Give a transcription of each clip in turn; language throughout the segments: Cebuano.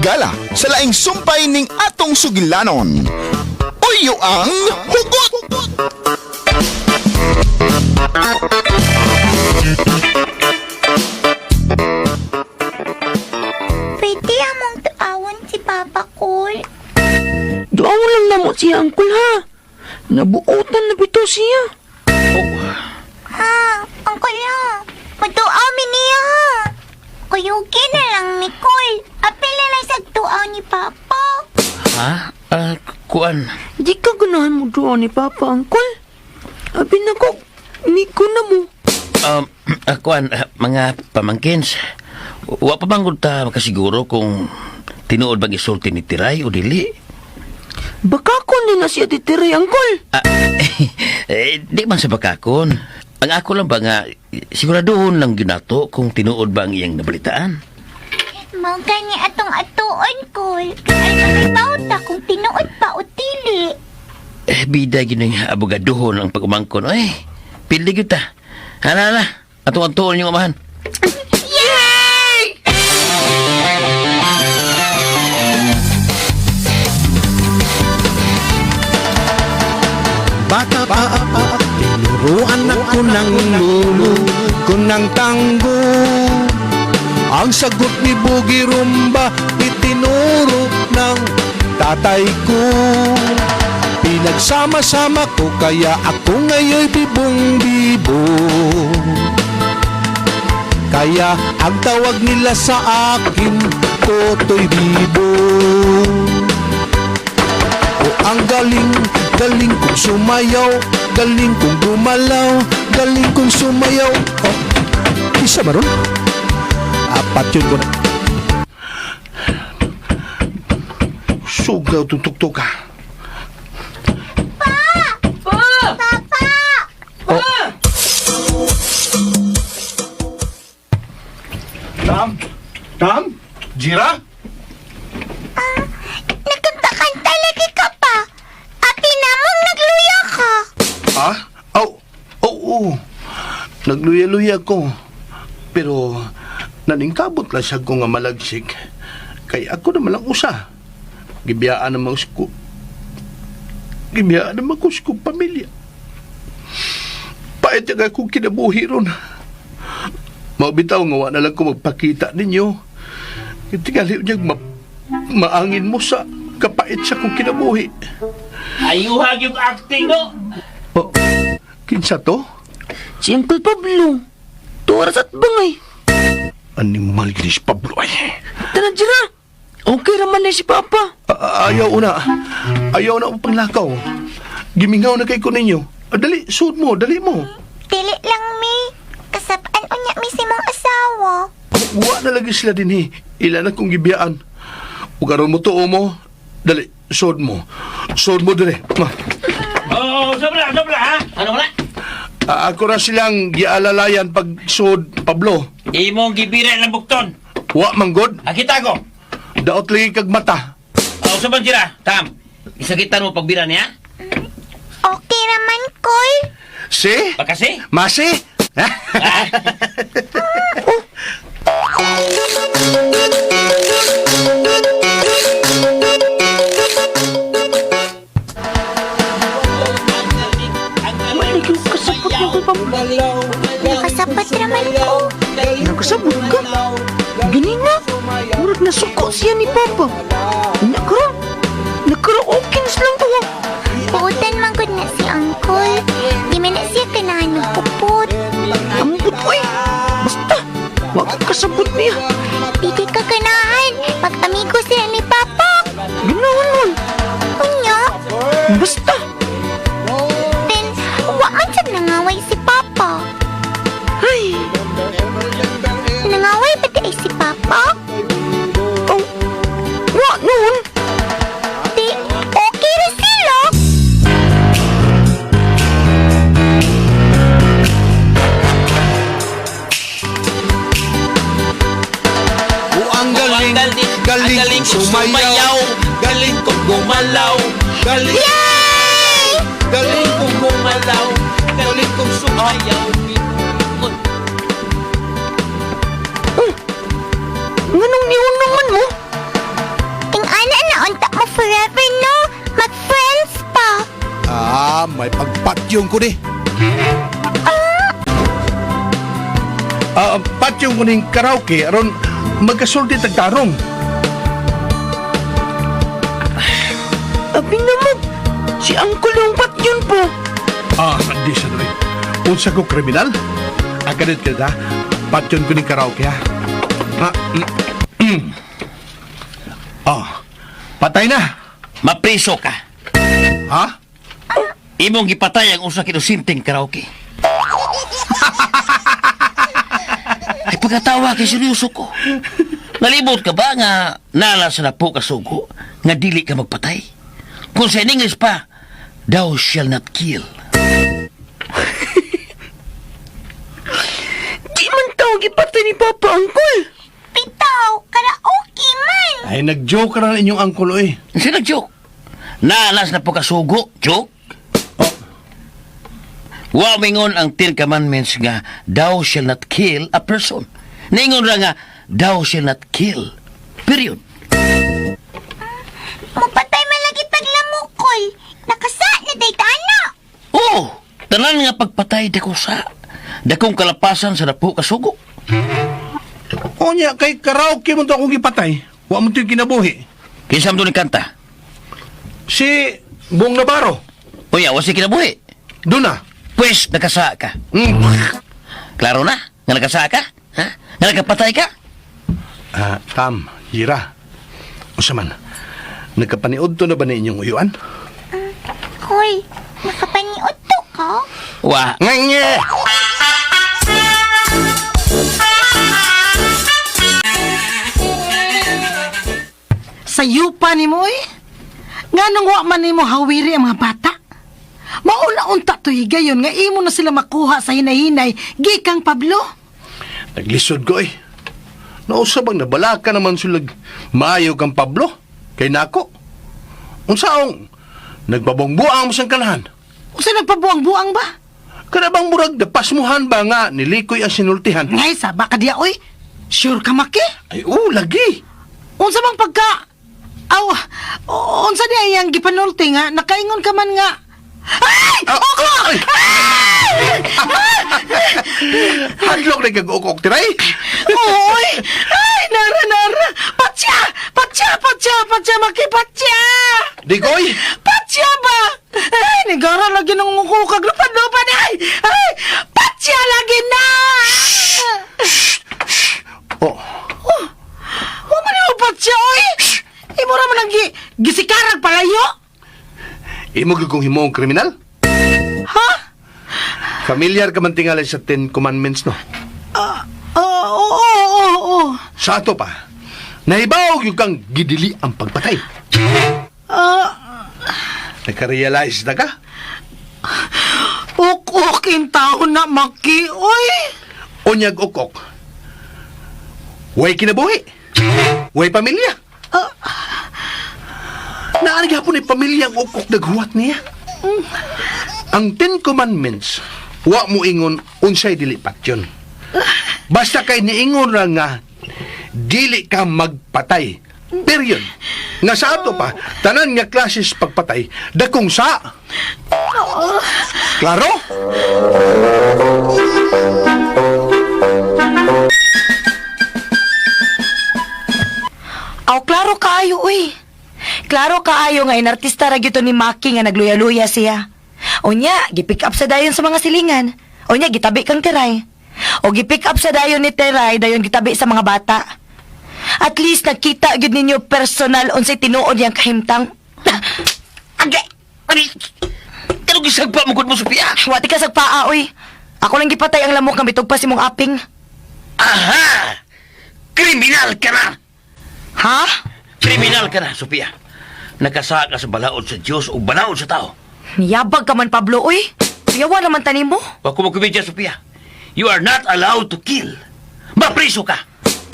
higala sa laing sumpay ning atong sugilanon. Uyo ang hugot! Pwede among tuawon si Papa Kol. Duawon lang namo siya, Uncle, ha? Nabuotan na bitaw siya. Ha, Uncle ha. Matuaw mi niya ha. Kuyugi na lang mi Kol. Apil na lang sa tuaw ni Papa. Ha? Ah, kuan. Di ka ganahan mo duwa ni Papa, Uncle. Abi na ko, miko na mo. Kuan, mga pamangkins. Wa pa bang ta makasiguro kung tinuod bang isulti ni Tiray o dili? Baka ko na siya titiray, Uncle. Ah, eh, di man sa bakakon. Ang ako lang ba nga, siguraduhon lang ginato kung tinuod ba ang iyang nabalitaan. Mao gani atong atuon Kol. Ay makibaw ta kung tinuod pa o dili. Eh, bida gining abogaduhon ang pag-umangkon. Ay, pili gyud ta. Hala, hala. Atong atuon yung amahan. Yay! Bata pa, tinuruan ako ng lulu ko ng tanggo. Ang sagot ni Boogie Rumba, itinuro ng tatay ko. Pinagsama-sama ko kaya ako ngayon'y bibong-bibo. Kaya ang tawag nila sa akin, Totoy Bibo. O ang galing, galing kong sumayaw, galing kong gumalaw, galing kong sumayaw. Oh, isa ba ron? Apat yun ko na. Sugaw itong tuktok ha. Papa! Tam? Tam? Jira? Nagkanta-kanta lagi ka pa. Ate namong nagluya ka. Ha? Oh, oo. Oh, Nagluya-luya ko. Pero naningkabot lang siya ko nga malagsik. Kay ako naman lang usa. Gibiyaan naman ko. Gibiyaan naman ko sa kong pamilya. Pait ang akong kinabuhi ron. Maubitaw nga wa na lang ko magpakita ninyo. Tingali niya maangin mo sa kapait sa kong kinabuhi. Ayuhag yung acting, no? Oh, kinsa to? Si Uncle Pablo. Tuwa sa bangay. Animal ginis Pablo ay. Tara, Jira. Okay raman na si Papa. Ayaw una. Ayaw na ang panglakaw. Gimingaw na kay ko ninyo. Ah, dali, suod mo, dali mo. Dili lang mi. Kasabaan unya mi si mong asawa. Wa na lagi sila din eh. Ila na kong gibiyaan. Ug aron mo tuo mo, dali, suod mo. Suod mo dali. Ma. Oo, oh, sobra, sobra, ha? Ano wala? Ah, ako na silang gialalayan pag suod, Pablo. Imong gibira ng bukton. Wa manggod, Ah, kita ko. daot lagi kag mata. Oh, sobrang sira. Tam, isakitan mo pagbira niya? Okay raman Kol. Si? Pakasi? Masi? Ah, Malig yung kasabot ni Uncle Pablo. Nakasapat raman ko. Nagkasabot ka? Ganina, murag nasuko siya ni Papa. Unya karon, nagkaraoke na silang duha. Puutan man gud na si Uncle. Di man na siya kanahan puput. Ambot, oy. Basta, wa ko kasabot niya. Pili ka ganahan. Mag-amigo sila ni Papa. Ganahan man. Unya, Basta, then wa man sad nangaway si Papa. ay, Nangaway ba di ay si Papa? oh, wa noon. Di, okay ra sila. O ang galing, galing kong sumayaw, galing kong gumalaw, galing, Yay! galing kong gumalaw, galing kong sumayaw. Nganong niunong man mo? Patyong ko ni. Ah, patyong ko ning karaoke aron magkasulti tagtarong. Abi naman, si Uncle yung patyon po. Ah, di sa doy. Unsa ko kriminal? Aganit ka ta. Patyon ko ning karaoke ha. Ah, Ah, patay na. Mapriso ka. Ha? Imong gipatay ang usa ka inosenteng karaoke. Ay pagkatawa kay seryoso ko. Nalibot ka ba nga nala sa napo ka sugo nga dili ka magpatay? Kung sa in English pa, thou shall not kill. Di man tao gipatay ni Papa, Uncle. Bitaw, karaoke man. Ay, nag-joke ra na inyong angkol oy. Sino joke? Naalas na po kasugo, joke? Oh, Wa mingon ang Ten Commandments nga thou shall not kill a person. Ningon ra nga thou shall not kill. Period. Mupatay man lagi taglamukol. Nakasa na day tana. Oh, tanan nga pagpatay dako sa dakong kalapasan sa napo kasugo. Onya, kay karaoke mo to akong gipatay. Wa mo to'y kinabuhi. Kinsa man to ni kanta? Si Bong Navarro. Unya, wa si kinabuhi. Doon na. Pwes, nakasa ka. Klaro na? Nga nakasa ka? Ha? Nga nakapatay ka? Ah, Tam, Jira. Unsa man, nagkapaniod to na ba ni inyong uyuan? Hoy, nakapaniod to ka? Wa. Ngenge! Sayupa ni mo eh. Nga nung wa man nimo hawiri ang mga bata. Mauna unta to higayon nga imo na sila makuha sa hinahinay gikang Pablo. Naglisod ko eh. Nausa bang nabalaka naman sulag maayo kang Pablo? Kay nako. Unsaong nagbabongbuang mo sang kanahan? Usa nagpabuang-buang ba? Kana bang murag dapasmuhan ba nga nilikoy ang sinultihan? Ngay saba ka diya oy. Sure ka maki? Ay, oo, lagi. Unsa bang pagka Aw, unsa di ay ang gipanulti nga nakaingon ka man nga. Ay! Ah, Oko! ay! Hadlok na kag-ukok tiray. Oy! Ay, nara nara. Patya! Patya, patya, patya maki patya! Di koy. Patya ba? Ay, nigara lagi nang ukukag lupad-lupad. Ay! Ay! Patya lagi na! Oh, Wa man yung patya, oy! Imo ra man ang gisikarag palayo? imo gyud kong himuong kriminal? Ha? Familiar ka man tingali sa Ten Commandments, no? Ah, Oo, oo, oo, oo. Sa ato pa, nahibaw gyud kang gidili ang pagpatay. Ah, Nagka-realize na ka? ok-ok in taon na, Maki, oy! Unyag ukok. Way kinabuhi. Way pamilya. Ah. Naan gihapon ay pamilya ang ukok naghuwat niya. Ang Ten Commandments, wa mo ingon unsay dili patyon. Basta kay niingon ra nga dili ka magpatay. Period. Nga sa ato pa, tanan nga klases pagpatay, dakong sa. Klaro? Aw, klaro kaayo, uy. Klaro kaayo nga inartista ra gyud to ni Maki nga nagluya-luya siya. Unya, gipick up sa dayon sa mga silingan. Unya, gitabi kang Teray. O gipick up sa dayon ni Teray, dayon gitabi sa mga bata. At least nakita gyud ninyo personal unsay tinuod yang kahimtang. Agay! Ani! Kanong gisagpa mo gud mo, Sophia? Wati ka sagpaa, uy. Ako lang gipatay ang lamok nga bitog pa si mong aping. Aha! Kriminal ka na! Ha? Kriminal ka na, Sophia. Nakasaka sa balaod sa Diyos o balaod sa tao. Niyabag ka man, Pablo, uy. Yawa naman tanim mo. Wa ko magkomedya, Sophia. You are not allowed to kill. Mapriso ka!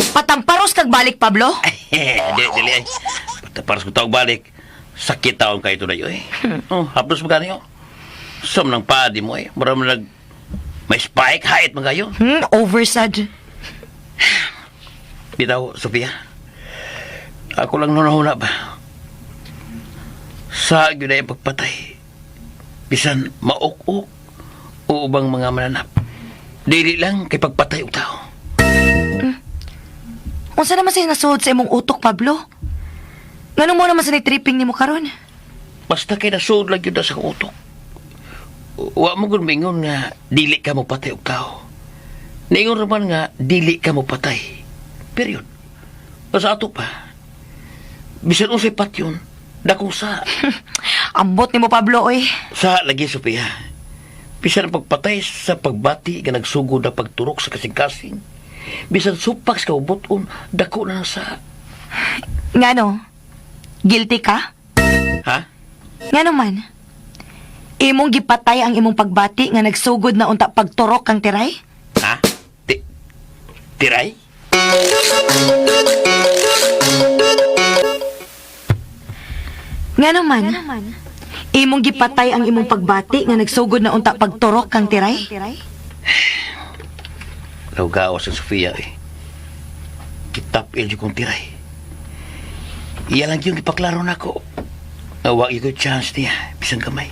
Patamparos kag balik, Pablo. Dili, dili ay. Patamparos ko tawag balik. Sakit taon kayo na eh. Oh, haplos mo gani oh. Som ng padi mo eh. Mura mo nag... May spike, hait mo kayo. Oversad. Bitaw, Sophia. Ako lang nunahuna ba? Sa yun ay pagpatay. Bisan mauk-ok o ubang mga mananap. Dili lang kay pagpatay og tao. Unsa naman sa nasuod sa imong utok, Pablo? Ngano mo naman sa ni-tripping nimo karon? Basta kay nasuod lang yun na sa utok. Wa mo gud mingon nga dili ka mo patay og tao. Ningon raman nga dili ka mo patay. Period. O sa ato pa. Bisan unsay patyon, dakong sa Ambot nimo, Pablo, oy. sa lagi Sophia. Bisan ang pagpatay sa pagbati nga nagsugod na pagturok sa kasing-kasing. Bisan supak sa kaubuton, dako na lang sa. Ngano? Guilty ka? Ha? Ngano man? Imong gipatay ang imong pagbati nga nagsugod na unta pagturok kang tiray? Ha? Tiray? Ngano man? Imong gipatay ang imong pagbati nga nagsugod na unta pagturok kang tiray? Laugaw sa Sofia eh. Kitap-il yung kong tiray. Iya lang yung ipaklaro na ako. Awa ko chance niya, bisang kamay.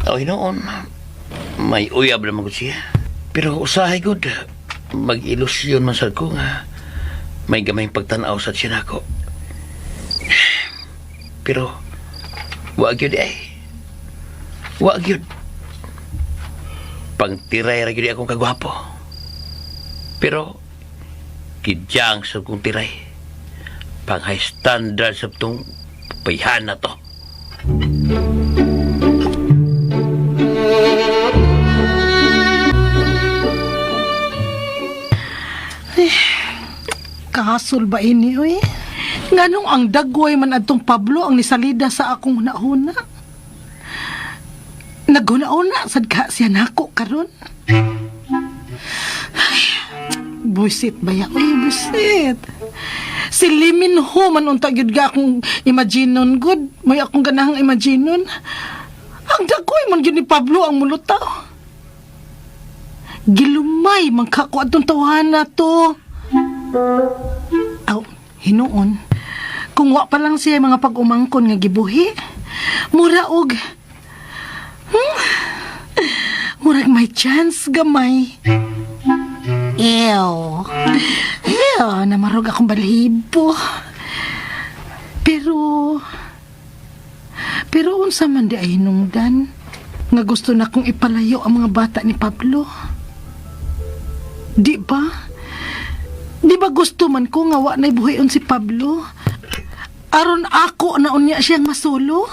O hinoon, may uyab naman ko siya. Pero usahay gud, mag-ilusyon man sad ko nga may gamay pagtanaw sa siya nako. Pero, wa gyud ay. Wa gyud. Pangtiray ra gyud akong kagwapo. Pero, kidyang sa kong tiray. Pang high standard sa itong payhan na to. Kasol ba ini, oy? Nganong ang dagway man adtong Pablo ang nisalida sa akong hunahuna? Naghuna-una sad ka siya nako karon. Ay, buisit ba ya? Uy, buisit. Si Limin Ho man unta gyud ga akong imaginon good. May akong ganahang imaginon. Ang dagway man gyud ni Pablo ang mulutaw. Gilumay man ka ko adtong tawhana to. Aw, hinuon. Kung wa pa lang siya mga pag-umangkon nga gibuhi, mura og murag may chance gamay. Ew. Ew, namarog akong balhibo. Pero, pero unsa man di ay hinungdan nga gusto na kong ipalayo ang mga bata ni Pablo. Di ba? Di ba gusto man ko nga wa na'y buhion si Pablo? Aron ako na unya siyang masulo?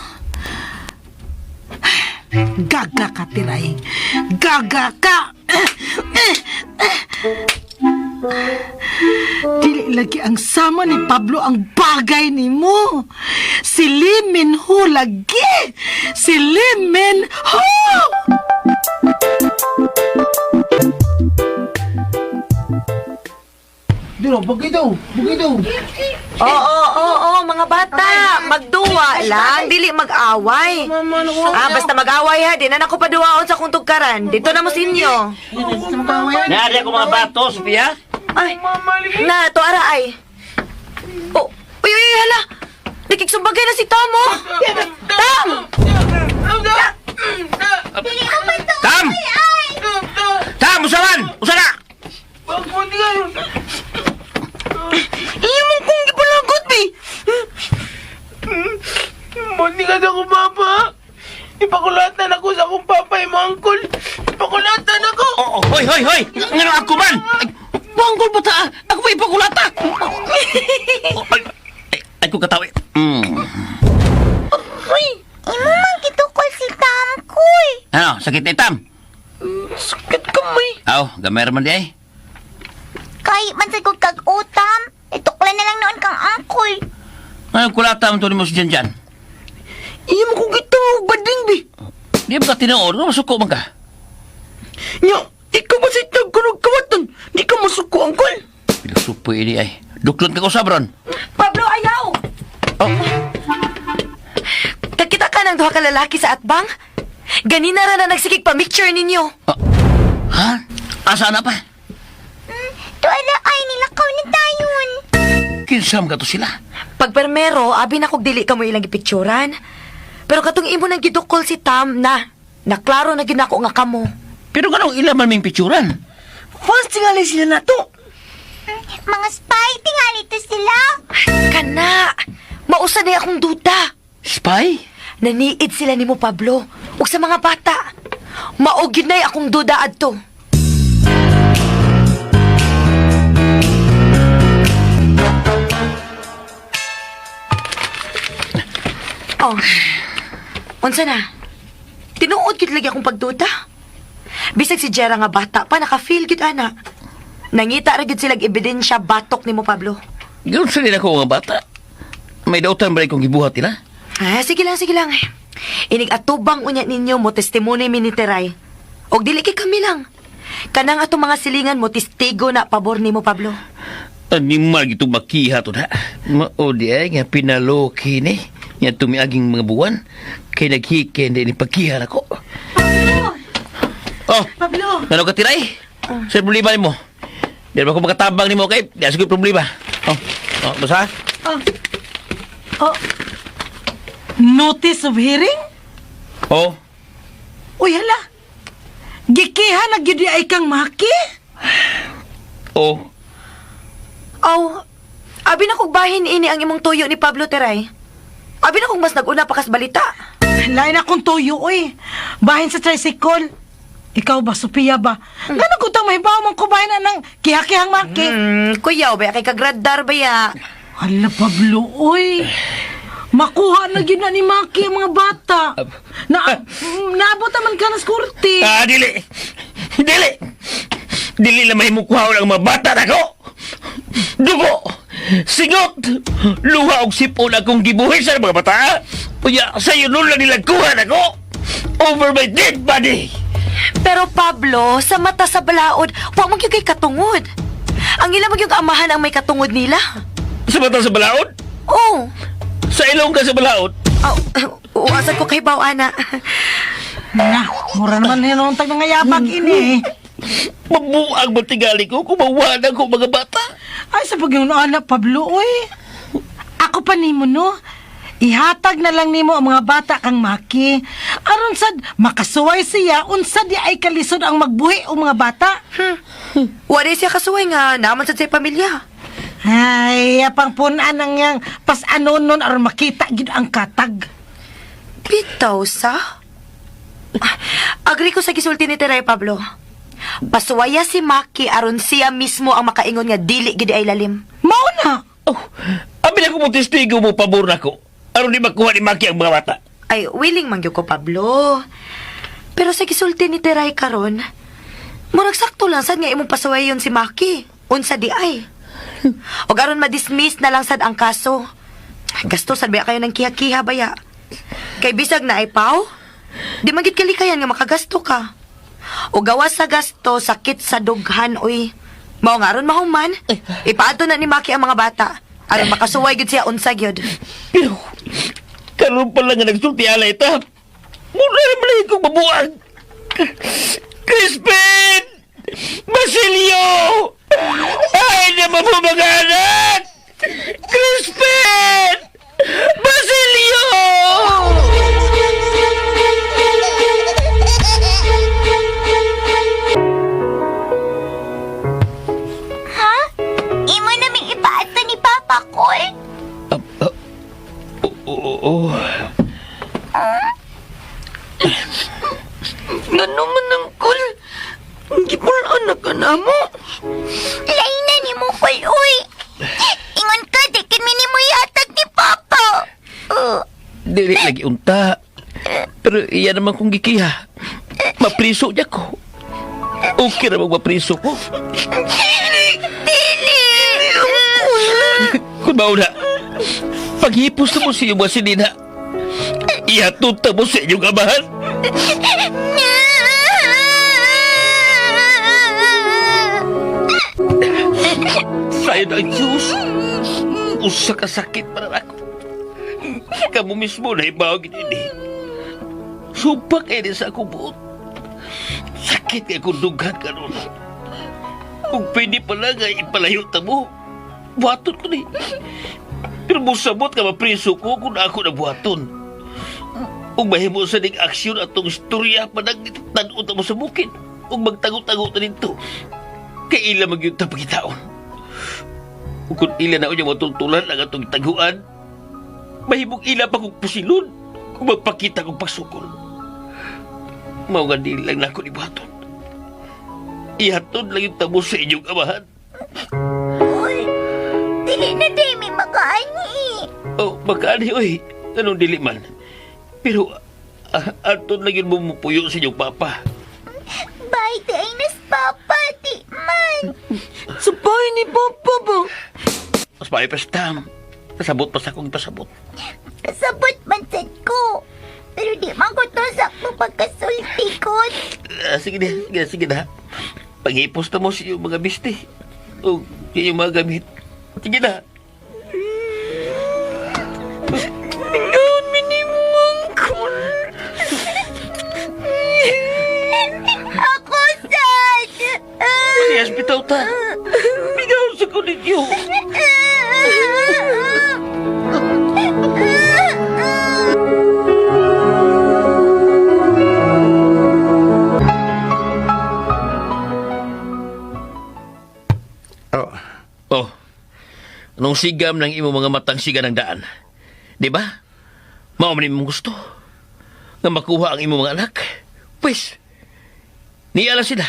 Gaga ka, Tiray. Gaga ka! Dili lagi ang sama ni Pablo ang bagay nimo. Si Lee Min Ho lagi. Si Lee Min Ho! Dilo, bugito, bugito. Oo, oo, oo, mga bata. Magduwa lang, dili mag-away. Ah, basta mag-away ha, di na nako paduwaon sa kung tugkaran. Dito na mo sa inyo. Naari ako mga bato, Sophia. Ay, na, to ara ay. Oh, uy, uy, uy, hala. Nakiksumbagay na si Tom, oh. Tom! Tam! Tam, usawan! Usara! Iya mo kong gipalagot, bi. Muntikan ako, Papa. Ipakulatan ako sa akong papa, yung angkol. Ipakulatan ako! Oh, oh, hoy, hoy, hoy! Ngano ako man? Ay, Bonggol ba ta? Ako ba ipakulata? Oh, ay, ay, ay, ko katawi. Imo man gitukol si Tam, Kul. Ano, sakit na itam? Sakit kamay. Aw, gamay man di ay. Kay man sa kag utam. Itukla na lang noon kang angkol. Ano kulata mo to ni mo si Jan Jan? Iya mo kong gitawag bading, bi. Di ba ka tinuod? Ano, masuko man ka? Nya, ikaw ba sa itag kunog kawatan? Di ka masuko, angkol. Pilusupo ini ay. Duklon ka ko sabron. Pablo, ayaw! Oh. Kakita ka ng duha ka lalaki sa atbang? Ganina ra na nagsigig pa mixture ninyo. Oh. Ha? Asa na pa? Tuala ay nilakaw na tayon. Kinsam ka to sila. Pag permero, abi na kog dili ka mo ilang gipicturan. Pero katong imo nang gidukol si Tam na, naklaro na gyud nako nga kamo. Pero ganong ilan man ming picturan? Fans tingali sila na to. Mga spy, tingali to sila. Kana, mausa na akong duda. Spy? Naniid sila nimo Pablo ug sa mga bata. Mao gyud nay akong duda adto. Oh. Unsa na? Tinuod gyud lagi akong pagduda. Bisag si Jera nga bata pa naka-feel gyud ana. Nangita ra gyud silag ebidensya batok nimo Pablo. Ganun sa nila ko nga bata. May dautan ba rin kong gibuhat nila? Ah, sige lang, sige lang. Inig atubang unya ninyo mo testimony mi ni Teray. Og dili kay kami lang. Kanang atong mga silingan mo testigo na pabor nimo Pablo. Animal gito makiha to na. Mao di ay nga pinaloki ni. Nga tumiaging mga buwan. Kay naghiken din ni pagkiha nako. Oh, Pablo! ano ka tiray? Sa problema nimo? Di ba ko makatabang nimo kay di siguro problema. Oh, oh, basta. Oh. Oh. Notice of hearing? Oh, Uy, hala. Gikiha na gyud ay kang maki? oh. Aw, abi na kog bahin ini ang imong tuyo ni Pablo Teray. Abi na kog mas nag-una pa kas balita. Lain akong tuyo, uy. Bahin sa tricycle. Ikaw ba, Sophia ba? Gano'n ko tang mahibaw mong kubahin na ng kiha-kihang maki? Kuya, ba kay kagradar ba ya? Hala, Pablo, uy. Makuha na gyud na ni Maki ang mga bata. Na, naabot naman ka na sa korte. Ah, dili. Dili. Dili na mahimong kuhaon ang mga bata nako. Dugo. Singot. Luha og sipon akong gibuhi sa mga bata. Unya, sayo nun lang nila kuha nako. Over my dead body. Pero Pablo, sa mata sa balaod, wa mo gyud kay katungod. Ang ila mo gyud amahan ang may katungod nila. Sa mata sa balaod? Oh. Sa ilong ka sa balaod? Aw, uwasan ko kay Baw, ana. Na, mura naman hinuntag ng ngayabag ini. Mabuang matingali ko kung mawalan ko mga bata. Ay, sa pag ana, Pablo, uy. Ako pa nimo, no? Ihatag na lang nimo ang mga bata kang Maki. Aron sad makasuway siya, unsa di ay kalisod ang magbuhi o mga bata. Wala siya kasuway nga, naman sad sa pamilya. Ay, apang punan ang yang pas-ano nun aron makita gid ang katag. Bitaw sa? Ah, Agree ko sa gisulti ni Teray Pablo. Pasuwaya si Maki aron siya mismo ang makaingon nga dili gid ay lalim. Mao na. Oh, abi na ko mo testigo mo pabor nako. Aron di makuha ni Maki ang mga bata. Ay, willing man gyud ko Pablo. Pero sa gisulti ni Teray karon, murag sakto lang sad nga imong pasuwayon si Maki. Unsa di ay. O aron ma-dismiss na lang sad ang kaso. Gasto sad ba kayo ng kiha-kiha baya? Kay bisag na ay paw, di man gid kalikayan nga makagasto ka. O gawas sa gasto, sakit sa dughan, uy. Mao nga aron mahuman, ipaadto na ni Maki ang mga bata. Aron makasuway gid siya unsa gyud. Pero, karon pa lang nga nagsulti alay ta. Muna naman lang kong mabuang. Crispin! Basilio! Ay, naman mo mga anak! Crispin! Basilio! Ha? Imo naming ipaadto ni Papa, Kol. Oo. Ngano man ang kul. Gipulaan na ka na mo. Lain na ni mo, Kol, uy. Ingon ka, di kami ni mo ihatag ni Papa. Dili lagi unta. Pero iya naman kong gikiha. Mapriso niya ko. Okay ra mapriso ko. Dili! Kung mauna, paghipos na mo sa iyong mga sinina, ihatod ta mo sa inyong amahan. Sayo na ang Diyos. Usa ka sakit para ako. Kamu mismo na ibawag ini. Supak ini sa akong buot. Sakit kay kung dughan ka nun. Kung pwede pala nga ipalayo ta mo, buhaton ko ni. Pero musabot ka mapriso ko kung ako na buhaton. Ug mahimo sa ning aksyon atong istorya panag tan-o ta mo sa bukid ug magtago-tago ta didto. Kay ila magyud ta pagitaon. Ug kung ila na unya matultulan ang atong taguan, mahimong ila pa kong pusilon kung magpakita kong pagsukol. Mao nga dili lang nako ni buhaton. Ihatod lang yung tamo sa inyong amahan. Uy, dili na day may makaani. Oh, makaani oy. Anong dili man. Pero aton lang yun mumupuyo sa inyong papa. Bye, di ay nas papa, di man. Sabay ni Papa ba? Mas maayo pa sa tam. Pasabot pa sa akong pasabot. Kasabot man sad ko. Pero di man ko to sakto pagkasulti ko. Ah, sige na, sige na, sige na. Pag-ipos na mo sa iyong mga biste. O iyong mga gamit. Sige na. Mingaon mi ni Mangkol. Ako sad. Parehas bitaw ta. Bigaw sa ko ninyo. Oh, Oh, anong sigam ng imong mga matang siga ng daan? Di ba? Mao man imong gusto. Nga makuha ang imong mga anak. Pwes, niala sila.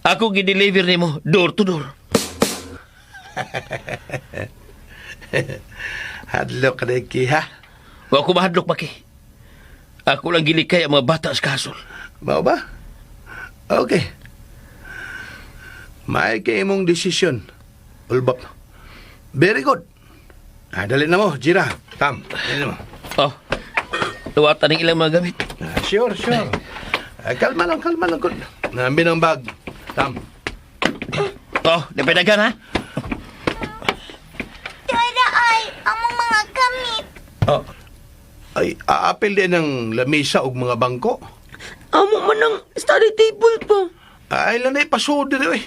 Ako gideliver nimo door to door. Hadlok ka na ha. Wa ko mahadlok maki. Ako lang gilikay ang mga bata sa kasol. Mao ba? Okay. May kay imong desisyon. Ulbap. Very good. Ah, dali na mo, Jira. Tam, dali na mo. Oh, luwatan ng ilang mga gamit. Ah, sure, sure. Ah, kalma lang, kalma lang. Good. Naambi ng bag. Tam. Oh, napidagan ha? Tara ay, among mga gamit. Oh. Ay, aapil din ng lamisa og mga bangko. Amo man ang study table pa. Ay, lanay, paso diri, oy.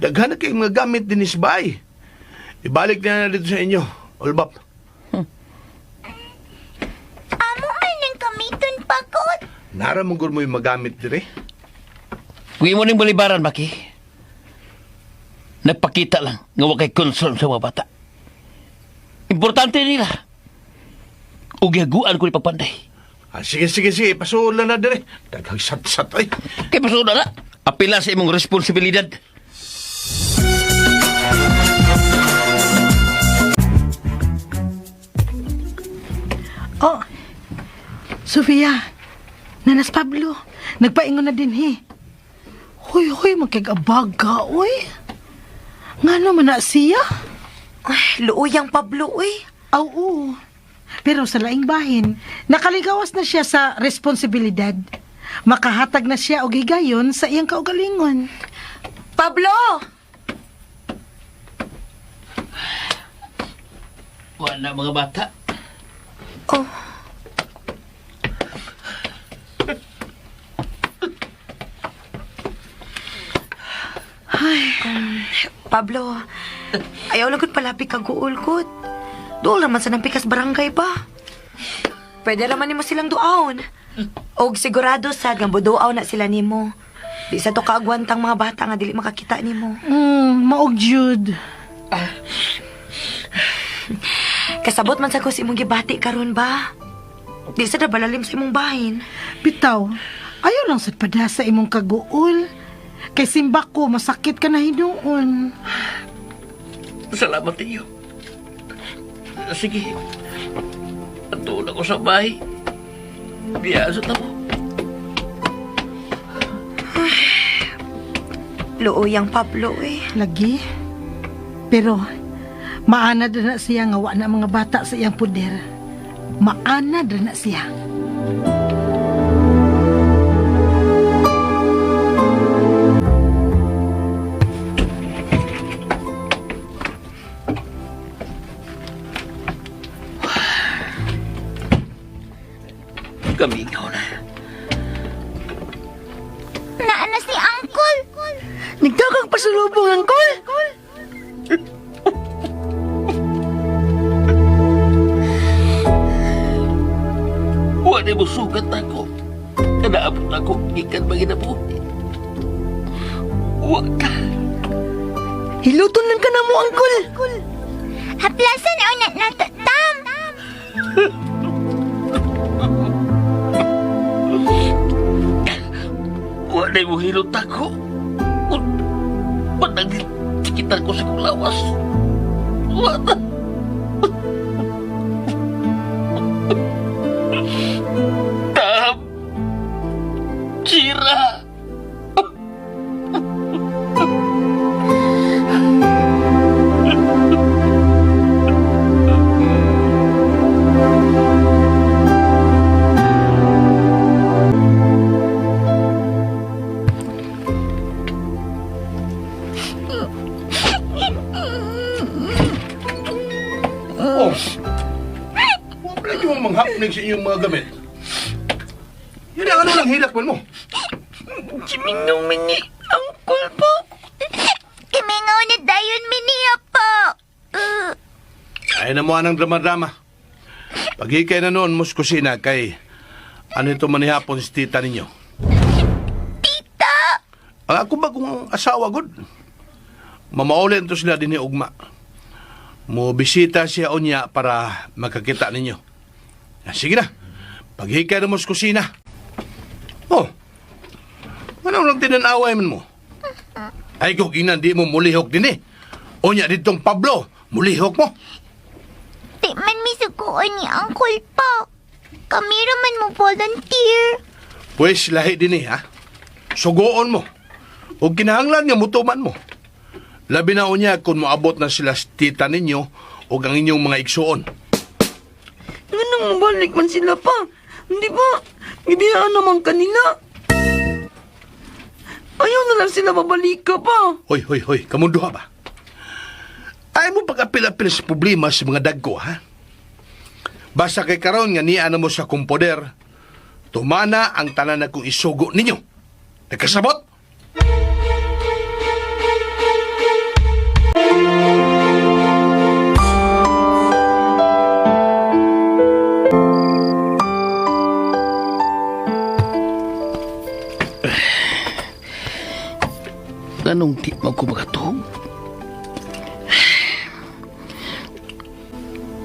Daghan na kayong mga gamit din is bahay. Ibalik na na dito sa inyo, Ulbap. Amo man ang gamiton pakot. Nara mong mo yung magamit diri. Kung imo ning balibaran, Maki, nagpakita lang nga wa kay concern sa mga bata. Importante nila. Ug gihaguan ko ni pagpanday. Ah, sige, sige, sige. Pasuod lang na diri. Daghang sat-sat, ay. Kay pasuod na. Apila sa imong responsibilidad. Oh, Sofia, Nanas Pablo, nagpaingon na din he. Huy, huy, magkagabaga, uy. Nga naman na siya? Ay, luuyang Pablo, uy. Aw, oo. Pero sa laing bahin, nakaligawas na siya sa responsibilidad. Makahatag na siya og higayon sa iyang kaugalingon. Pablo! Wala mga bata. Oh. Ay, Pablo, ayaw lang gud palapi kag guulkot. Dool naman sa nang pikas barangay pa. Pwede raman nimo silang duaon. Og sigurado sad nga buduaw na sila nimo. Di sa to kaagwantang mga bata nga dili makakita nimo. Maog jud. Kasabot man sa ko sa imong gibati karon ba? Di sa balalim sa imong bahin. Bitaw, ayaw lang sad pada sa imong kaguol. Kay simba ko, masakit ka na hinuon. Salamat ninyo. Sige. Atuon ako sa bahay. Biyaso na mo. Luoyang Pablo eh. Lagi. Pero, maanad na siya nga wa na mga bata sa iyang puder. Maanad na siya. Kamingaw na. Naana si Uncle. Nagdagang pasalubong, Angkol. sugat ako. Kanaabot ako, gikan maginabuhi. Wa ka. Hiluton lang ka na mo, Uncle. Haplasan o na nato, Tam. Wa na mo hilot ako. Patang tikitan ko sa kong lawas. Wa na. Tam! Kira! Oh. Huwag lagi mong manghapnig sa inyong mga gamit. Yun ang ano lang hilak man mo. Gimingaw man ni Uncle pa. Kimingaw na dayon mi niya po. Ay na mo anang drama-drama. Pagikay na noon mo sa kusina kay ano ito manihapon si tita ninyo. Tita! Ang ako ba kung asawa god? Mamaulin to sila din ni Ugma. Mo bisita siya unya para makakita ninyo. Ah, sige na. Paghikay na mo sa kusina. Oh. Ano lang tinanaway man mo? Ay kung inan di mo mulihok din eh. Unya ditong Pablo, mulihok mo. Di man mi suguon ni Uncle po. Kami raman mo volunteer. Pwes lahi din eh, ha? Sugoon mo. O kinahanglan nga mutuman mo. Labi na unya kung moabot na sila sa tita ninyo o ang inyong mga igsuon. Nganong mabalik man sila pa? Hindi ba? Gibiyaan naman kanila. Ayaw na lang sila babalik ka pa. Hoy, hoy, hoy, kamunduha ba? Ay mo pag-apil-apil sa problema sa mga dagko, ha? Basta kay karon nga niya na mo sa kumpoder, tumana ang tanan na kong isugo ninyo. Nagkasabot? Anong di man ko makatog?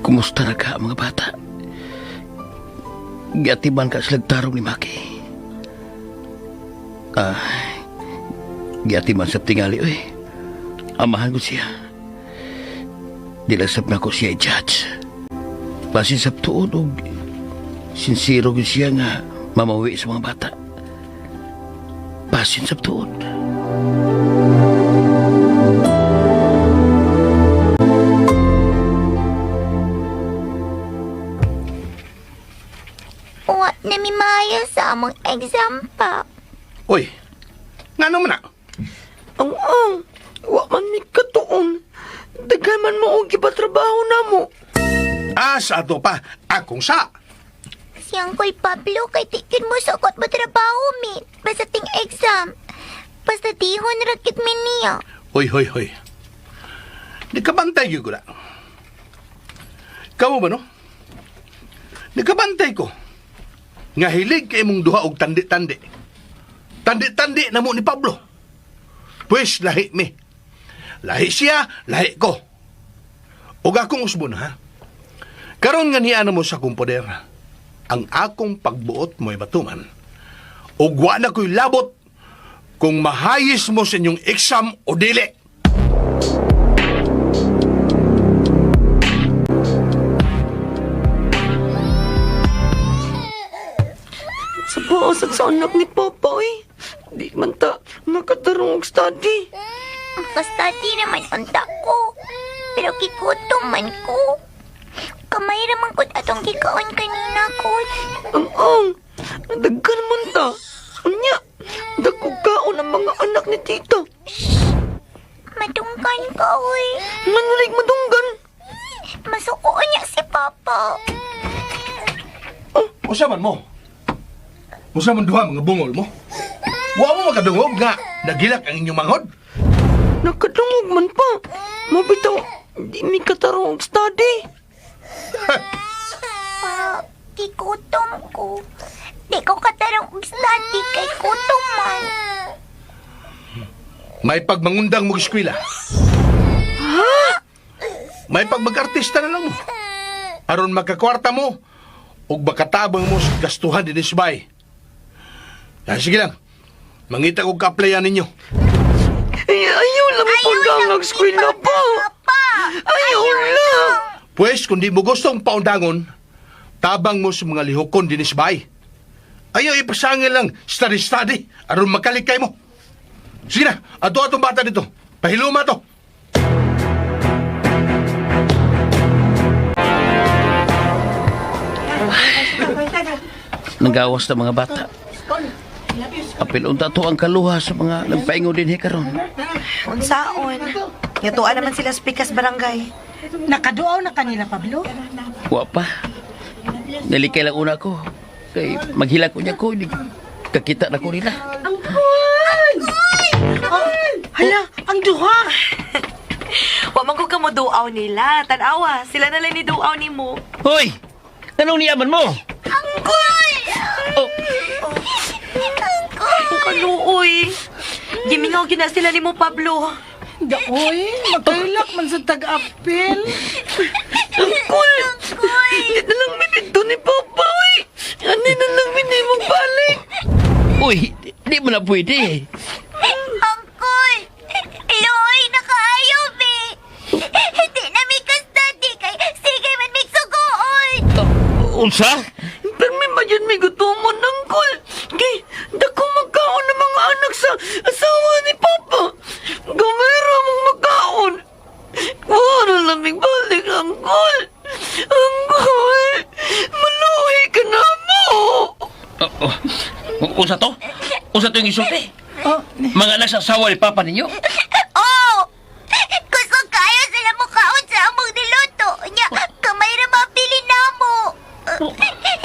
Kumusta na ka, mga bata? Giatiman ka sa lagtarong ni Maki. Ah, giatiman sa tingali, oy. Amahan ko siya. Dilasap na ko siya i-judge. Basin sa tuod, og sinsiro ko siya nga mamawi sa mga bata. Basin sa tuod. Wa na mi maayo sa among exam pa. Hoy, nga naman na? Ang ang, wa man mi katuon. Daghan man mo og gipatrabaho na mo. Ah, sa ato pa, akong sa. Si Uncle Pablo kay tikin mo sukot mo trabaho mi. Basta ting exam. Basta dihon rakit mi niya. Hoy, hoy, hoy. Nagkabantay gyud ko na. Kamu ba, no? Nagkabantay ko. Nga hilig kay imong duha og tandi-tandi. Tandi-tandi na mo ni Pablo. Pwes, lahi mi. Lahi siya, lahi ko. Og akong usbon, ha? Karon nga niya na mo sa akong poder, ang akong pagbuot mo'y batuman. Og wa na ko'y labot kung mahayis mo sa inyong exam o dili. Sa baasad sa anak ni Papa, eh. Di man ta makatarong og study. Basta di naman unta ko. Pero kikutom man ko. Kamay raman ko't atong gikaon kanina ko. Ang ang, daghan man ta. Unya, dagko kaon ang mga anak ni tita. Madunggan ka, oy. Manulig madunggan. Masuko niya si Papa. Usa man mo. Usa man duha mga bungol mo. Wa mo makadungog nga nagilak ang inyong manghod. Nakadungog man pa. Mabitaw, di mi katarong og study. Pa, Maki, gutom ko. Di ko katarong og study kay gutom man. May pagmangundang mo eskwela. May pagmag-artista na lang mo. Aron magkakwarta mo ug makatabang mo sa gastuhan din sa bahay. Ah, sige lang. Mangita kog ka-applyan ninyo. Ay, ayaw lang Ayaw lang ang eskwela pa. Pa. Ayaw lang. Pwes, kung di mo gustong paundangon, tabang mo sa mga lihokon din sa bahay. Ayaw ipasangil lang, study-study, aron makalikay mo. Sige na, ato atong bata dito. Pahiluma to. Nagawas na mga bata. Apil unta to ang kaluha sa mga nagpaingon din karon. Unsaon? Ngatuan naman sila sa pikas barangay. Nakaduaw na kanila, Pablo. Wa pa. Nalikay lang una ko. Kay maghila ko niya ko, hindi kakita na ko nila. Hala, ang duha. Wa man ko kamo duaw nila. Tanawa, sila na lang ni duaw nimo. Hoy! Anong niyaman mo? Angkol! Oh, Angkol! Ang kaluoy. Gimingaw gina sila nimo, Pablo. Daoy, makailak man sa tag-apil. Angkol! Di na lang minito ni Papa, uy. Ani na lang minimong balik. uy, di mo na pwede. Angkol! Loy, nakaayo, be! Di na mi ka-study kay sige man mig sugoon! Oh, unsa? Pero may mayan may gutomon, angkol. Kay, dako magkaon ng mga anak sa asawa ni Papa. Gumero mong magkaon. Wala lamig balik, angkol. Angkol, maluhi ka na mo. Oh, oh, unsa to? Unsa to yung isulti? Oh, Mga anak sa asawa ni Papa ninyo? Oh! Kusog kayo sila mukaon sa among niluto. Nya, kamay ra mapili na mo.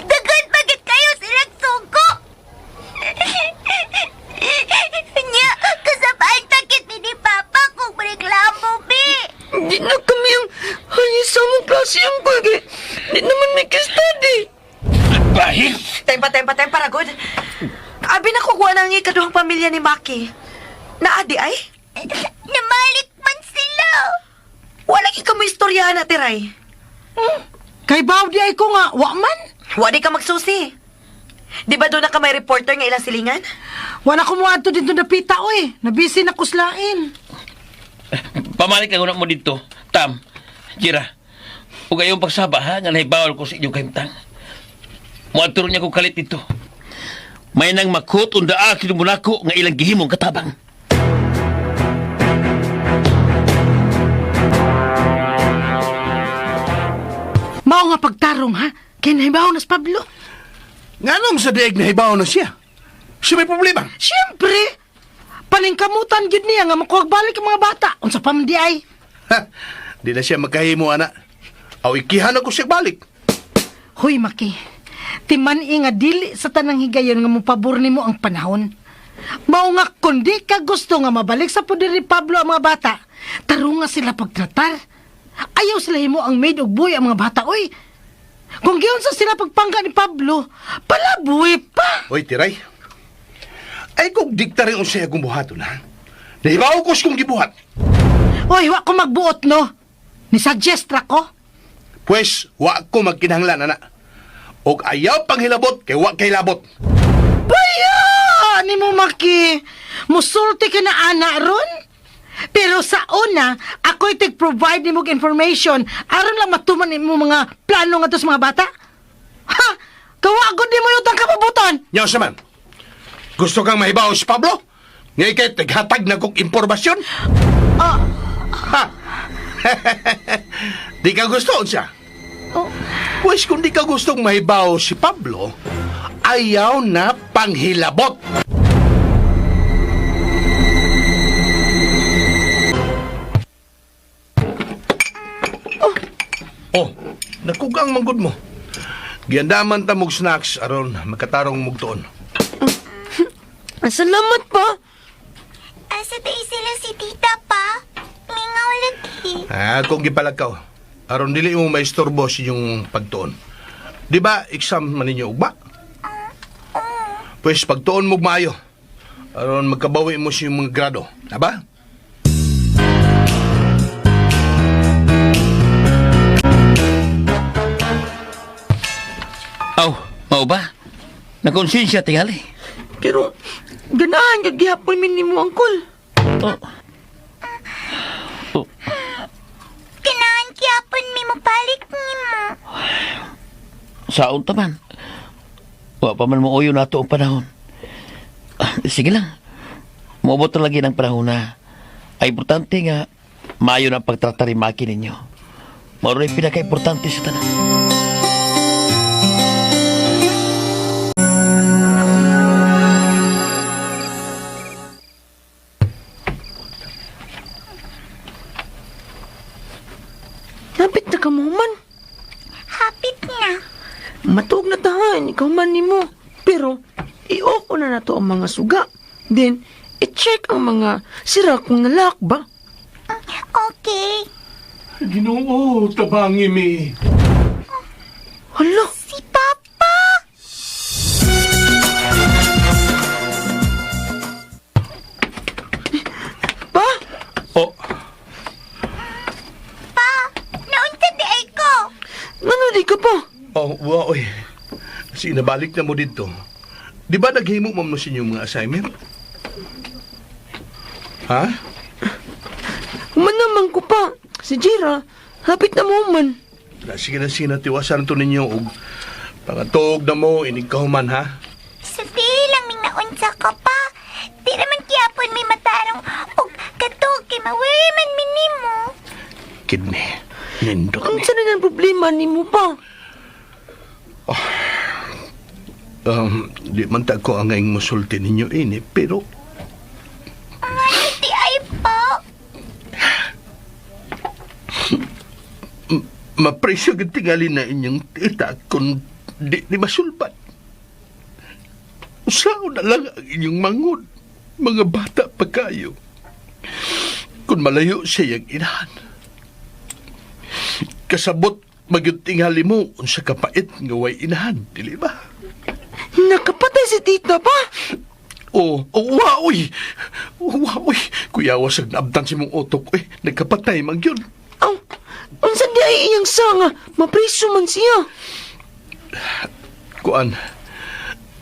Dagan pagit kayo silang sugo. Nya, kasabaan pagit mi ni Papa kung reklamo, bi. Di na kami ang hayos sa among klase, angkol. Kay, di naman may ka-study. Bahil! Tempa, tempa, tempa, ragod. Abi na kukuha ng ikaduhang pamilya ni Maki. Naadi ay? Namalik man sila. Wala gyud ka mo istorya na, Tiray. Kay baw di ay ko nga, wa man. Wala ka magsusi. Di ba doon na ka may reporter nga ilang silingan? Wala ko muadto dito napita, oy. Nabisi na kuslain. Pamalik lang mo dito. Tam, Jira. Ug ayong pagsaba ha, nga nahibawal ko sa inyong kahimtang. Muadto niya ko kalit dito. May nang makot unda akin mo nako nga ilang gihimong katabang. Mao nga pagtarong, ha? Kay nahibaw na si Pablo. Nganong sa dieg nahibaw na siya? Siya may problema. Siyempre, paningkamutan gyud niya nga makuha balik ang mga bata. Unsa pa man di ay? Ha, di na siya magkahimo, ana. Aw, ikihan ako siya balik. Hoy, Maki. Timan-i nga dili sa tanang higayon nga mopabor nimo ang panahon. Mao nga kun di ka gusto nga mabalik sa poder ni Pablo ang mga bata, tarunga sila pagtratar. Ayaw sila himo ang maid og boy ang mga bata, oy. Kung giunsa sila pagpangga ni Pablo, palabuhi pa. Hoy, tiray. Ay, kung dikta rin unsay akong buhaton, ha? Nahibaw ko kong gibuhat. Oy, wa ko magbuot no. Ni suggest ra ko. Pwes, wa ko magkinahanglan, ana. Og ayaw panghilabot, kay wa kay labot. Baya! Ni mo, Maki. Musulti ka na ana ron. Pero sa una, ako'y tig-provide nimo og information aron lang matuman nimo mga plano nga sa mga bata. Ha! Kawagod nimo yung tang kapabuton. Nyaw sa man. Gusto kang mahibaw si Pablo? Ngay kay tighatag na kong impormasyon? Ha! Di ka gusto siya. Pwes kung di ka gustong mahibaw si Pablo, ayaw na panghilabot. Oh, nakugang manggod mo. Giandaman ta mog snacks aron makatarong mog tuon. Salamat pa. Asa tayo sila si tita pa? Mingaw lagi. Ah, kung gipalakaw. Aron dili mo maistorbo sa inyong pagtuon. Di ba exam man ninyo ugma? Pwes pagtuon mo maayo. Aron magkabawi mo sa iyong mga grado, na ba? Aw, mao ba? Nakonsensya tingali. Pero, ganahan ka gihapon mi nimo, Uncle. Oh. Oh. Kinahan kiyapon mi mo balik nimo. Saon ta man. Wa pa man mooyo na ato ang panahon. Ah, sige lang. Moabot na lagi ng panahon na ay importante nga maayo na ang pagtrata ni Maki ninyo. Mao rin pinaka-importante sa tanan. Napit na ka mo man. Hapit na. Matuog na tahan, ikaw man nimo. Pero, i-off na nato ang mga suga. Then, i-check ang mga sira kung nalak ba. Okay. Ginoo, tabangi mi. Hala, Si Papa. pa! Oh, Pa, naunsa di ay ko. Ngano di ka pa? oh, wa oy. Sige, nabalik na mo dito. Di ba naghimo mo sa inyong mga assignment? Ha? Human naman ko pa. Si Jira, hapit na mo man. Na, sige na, sige na, tiwasan to ninyo og pangatog na mo, inig kahuman, ha? Sulti lang ming naunsa ka pa. Di naman kiyapon mi matarong og katog kay maworry man mi nimo. Kidney. Nindot ni. Unsa na nang problema nimo pa? Di man ta ko ang ngayon musulti ninyo ini, pero Ano di ay po? mapresyo gid tingali na inyong tita kung di masulbat. Usaon na lang ang inyong mangod, mga bata pa kayo. Kung malayo siya yung inahan. Kasabot magyud tingali mo unsa kapait nga way inahan, dili ba? Nakapatay si tita pa. Oh, oh, wa, uy. Wa, uy. Kuya, wasag naabtan si mong utok, uy. Nagkapatay man yun. Aw, unsa di ay iyang sanga, mapriso man siya. Kuan,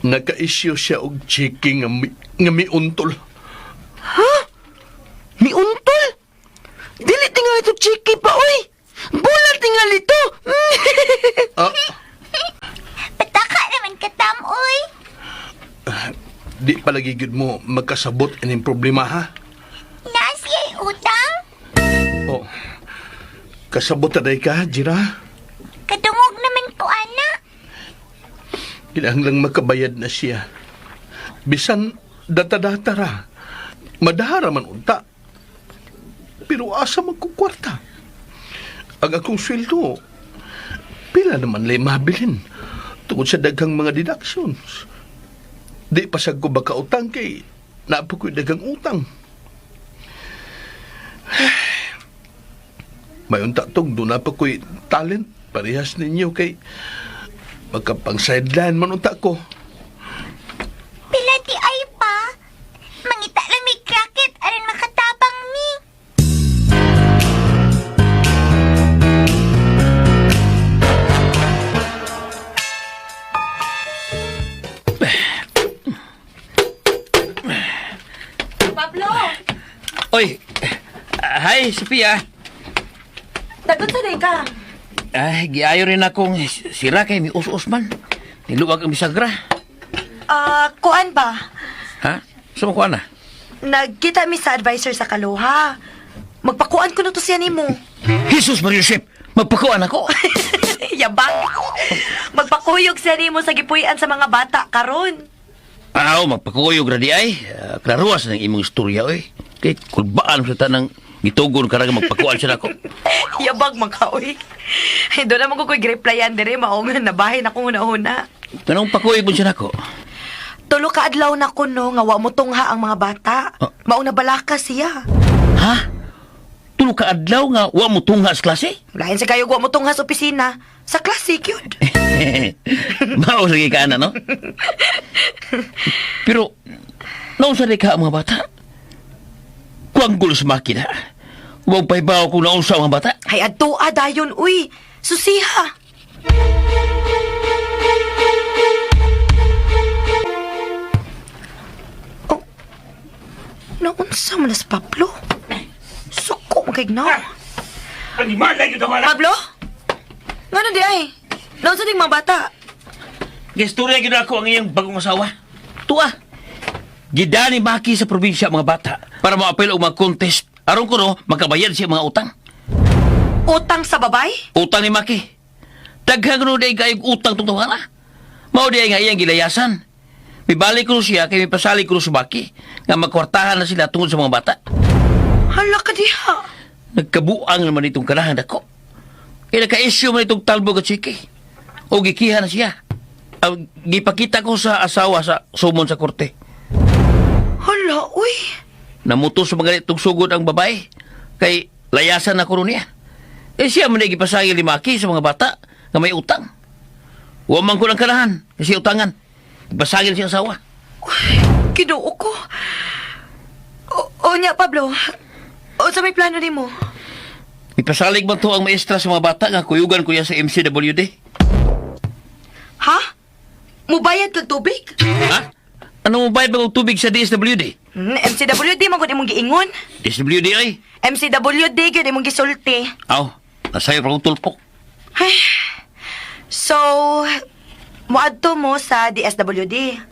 naka-issue siya og checking nga, nga miuntol. Miuntol? Dili tingali to chiki pa, oy! Bulat tingali to! Ah, Pataka naman katam oy. di palagi gyud mo magkasabot ining problema, ha? Naa siya utang? Oh, kasabot na day ka, Jira. Kadungog naman ko ana. Kinahanglang makabayad na siya. Bisan data-data ra. Madahara man unta. Pero asa man ko kwarta? Ang akong sweldo, pila naman lay mabilin tungod sa daghang mga deductions. Di pasag ko baka utang kay naapo ko'y daghang utang. May unta tong doon na pa ko'y talent parehas ninyo kay magkapang sideline man unta ko. Pila di ay pa. Mangita lang may kraket aron makatabang mi. Pablo, Oy! Hi, Sophia. tagot sa ka. Ay, giayo rin akong sira kay mi us-us man. Niluwag ang bisagra. Ah, kuan ba? Ha? Saan ko na? Nagkita mi sa advisor sa Kaloha. Magpakuan ko na to siya nimo. Jesus Maria Josep! Magpakuan ako! Yabang. Magpakuyog siya nimo sa gipuy-an sa mga bata karon. Aw, magpakuyog ra di ay. Ah, klaruas ng imong istorya, oy. Kay kulbaan sa tanang gitugon ka ra nga magpakuan siya nako. Yabang man ka, oy. Ay, doon naman ko ko'y replyan dire mao nga nabahin akong una-una. Kanong pakuyog mo siya nako? Tulo ka adlaw na ko no nga wa mo tungha ang mga bata. Ah. Mao na balaka siya. Ha? Tulo ka adlaw nga wa mo tungha sa klase? Lain sa kayo wa mo tungha sa opisina. Sa klase, cute. Mao lagi ka na, no? Pero, naunsa rin ka ang mga bata? Kuang gulo sa makina. Huwag pahibaw kung naunsa ang mga bata. Ay, adto dayon, uy. Susiha. Oh. Naunsa man na si Pablo? Suko man kay gnaw. Pablo? Ngano di ay? Naunsa ding mga bata? Gistorya gid ako ang iyang bagong asawa. Tuwa. Gidani maki sa probinsya ang mga bata para moapil og mga contest. Aron kuno makabayad siya mga utang. Utang sa babay? Utang ni Maki. Daghang kuno day kayog utang tong tawhana. Mao di ay nga iyang gilayasan. Mibalik kuno siya kay mipasalig kuno sa Maki nga magkwartahan na sila tungod sa mga bata. Hala ka diha. Nagkabuang naman itong kanahan dako. Kaya naka-issue man itong talbog at siki. O gikiha na siya. Ang gipakita ko sa asawa sa sumon sa korte. Hala, uy. Namuto sa mga itong sugod ang babae. Kay layasan na kuno niya. Eh siya man ay gipasagil ni Maki sa mga bata nga may utang. Wa man ko ng kanahan kasi utangan. Gipasagil siya asawa. Kinuo ko. O, o niya, Pablo. O sa may plano nimo? Ipasalig man to ang maestra sa mga bata nga kuyugan ko niya sa MCWD. Ha? Mubayad kag tubig? Ha? Ano mo bayad ba og tubig sa DSWD? MCWD man gud imong giingon. DSWD ay. MCWD gyud imong gisulti. Aw, nasayo pa kong tulpok. Ay. So, muadto mo sa DSWD.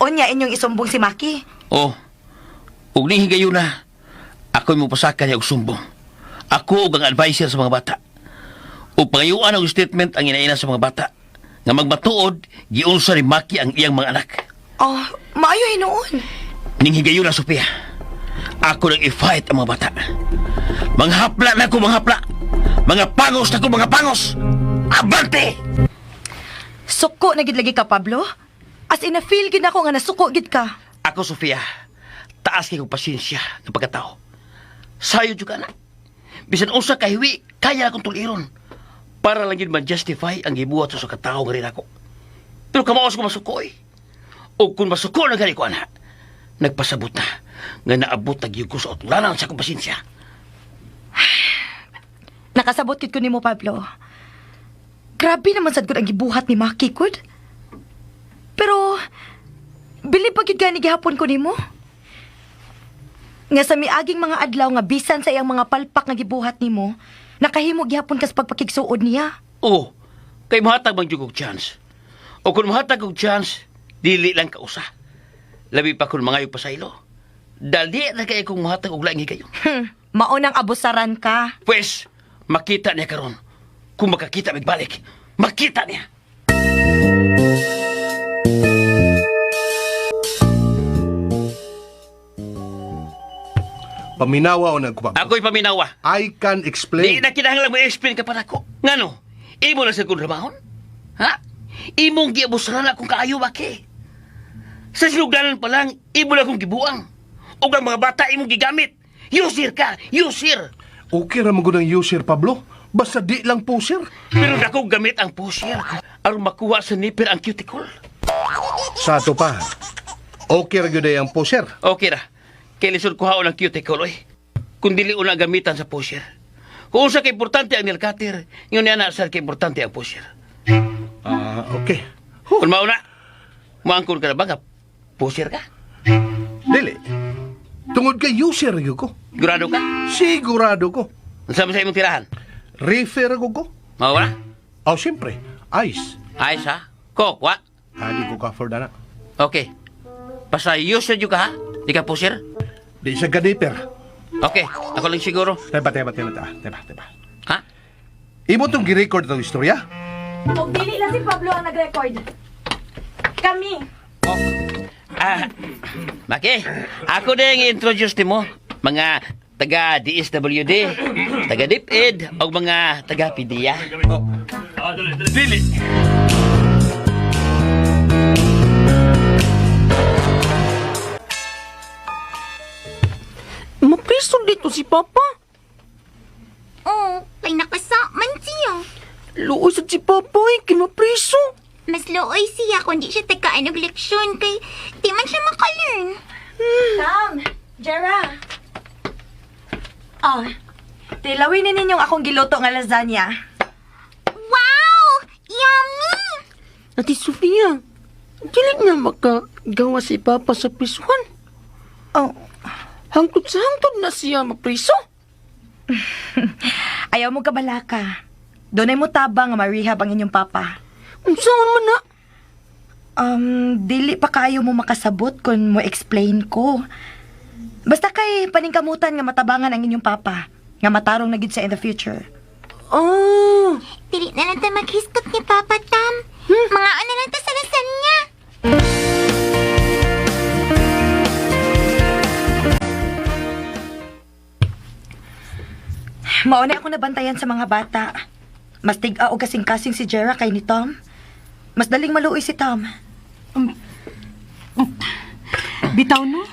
Unya inyong isumbong si Maki. Oh, ug ni higayon na, ako'y mupasaka niya og sumbong. Ako og ang advisor sa mga bata. Ug pangayuan og statement ang inaina sa mga bata nga magmatuod giunsa ni Maki ang iyang mga anak. Oh, maayo hinuon. Ning higayon na, Sophia. Ako nang i-fight ang mga bata. Manghapla na ko, manghapla. Mga pangos na ko, mga pangos. Abante! Suko na gid lagi ka, Pablo. As in, na-feel gid ako nga nasuko gid ka. Ako, Sofia, taas kay kong pasensya ng pagkatao. Sayo jud ka na. Bisan usa ka hiwi, kaya akong tuliron. Para lang yun ma-justify ang gibuhat sa katao nga rin ako. Pero kamaos ko masuko eh. O kung masuko na gani ko, ana, nagpasabot na nga naabot na gyud ko sa utlanan sa akong pasensya. Nakasabot gid ko nimo, Pablo. Grabe naman sad gud ang gibuhat ni Maki kud. Pero bilib pa gyud gani gihapon ko nimo. Nga sa miaging mga adlaw nga bisan sa iyang mga palpak nga gibuhat nimo, nakahimo gihapon kas pagpakigsuod niya. Oo, kay mahatag bang jud kog chance. O kung mahatag kog chance, dili lang kausa. Labi pa kung mangayo pa sa ilo. Dali na kay kong mahatag og laing higayon. Maunang abusaran ka. Pwes, makita niya karon. Kung makakita magbalik, makita niya. Paminawa o nagkupap. Ako'y paminawa. I can Di explain. na kinahanglan mo explain ka para ko. Ngano? Imo na sa kong ramahon? Ha? Imong giabusaran akong kaayo baki. Sa sinugdanan pa lang, imo na akong gibuang. Ug ang mga bata imong gigamit. User ka, user. Okay ra man gud ang user, Pablo. Basta di lang poser. Pero dako gamit ang pusher aron makuha sa nipper ang cuticle. Sa ato pa. Okay ra gyud ay ang poser. Okay ra. Kay lisod kuhaon ang cuticle oy. Kung dili una gamitan sa pusher. Kung unsa ka importante ang nail cutter, yun niya na sa ka importante ang pusher. Ah, okay. Kung mauna, maangkon ka na ba nga pusher ka? Dili. Tungod kay user ra gyud ko. Sigurado ka? Sigurado ko. Unsa man sa imong tirahan? Refer ko ko. Mao na? Oh, siyempre. Ice. Ayos ha? Coke, wa? Ah, di ko ka-afford na. Okay. Basta user jud ka ha? Di ka pusher? Di siya ganiper. Okay, ako lang siguro. Teba, teba, teba, teba, teba, teba. Ha? Imo tong gi-record itong istorya? Og dili lang si Pablo ang nag-record. Kami. Ah, Maki, ako na yung introduce nimo mga taga DSWD, taga DepEd, o mga taga PDEA. Dili. Mapriso dito si Papa. Oo, kay nakasaman siya. Luoy sad si Papa eh, kay mapriso. Mas luoy siya kung di siya tagaan og leksyon kay di man siya makalearn. Sam! Jera! Oh, tilawin ni ninyong akong giluto nga lasagna. Wow! Yummy! Ate Sofia, dili na makagawa si Papa sa prisuhan. Oh, Hangtod sa hangtod na siya mapriso. ayaw mo kabalaka. Doonay mo tabang nga ma-rehab ang inyong papa. Unsaon man na? Dili pa kayo mo makasabot kung mo explain ko. Basta kay paningkamutan nga matabangan ang inyong papa, nga matarong na gid siya in the future. Ah, Dili na lang ta maghiskot ni Papa Tam. Mga ano lang ta sa lasagna. Mauna ako nabantayan sa mga bata. Mas tig-a og kasing-kasing si Jera kay ni Tom. Mas daling maluoy si Tom. Bitaw no?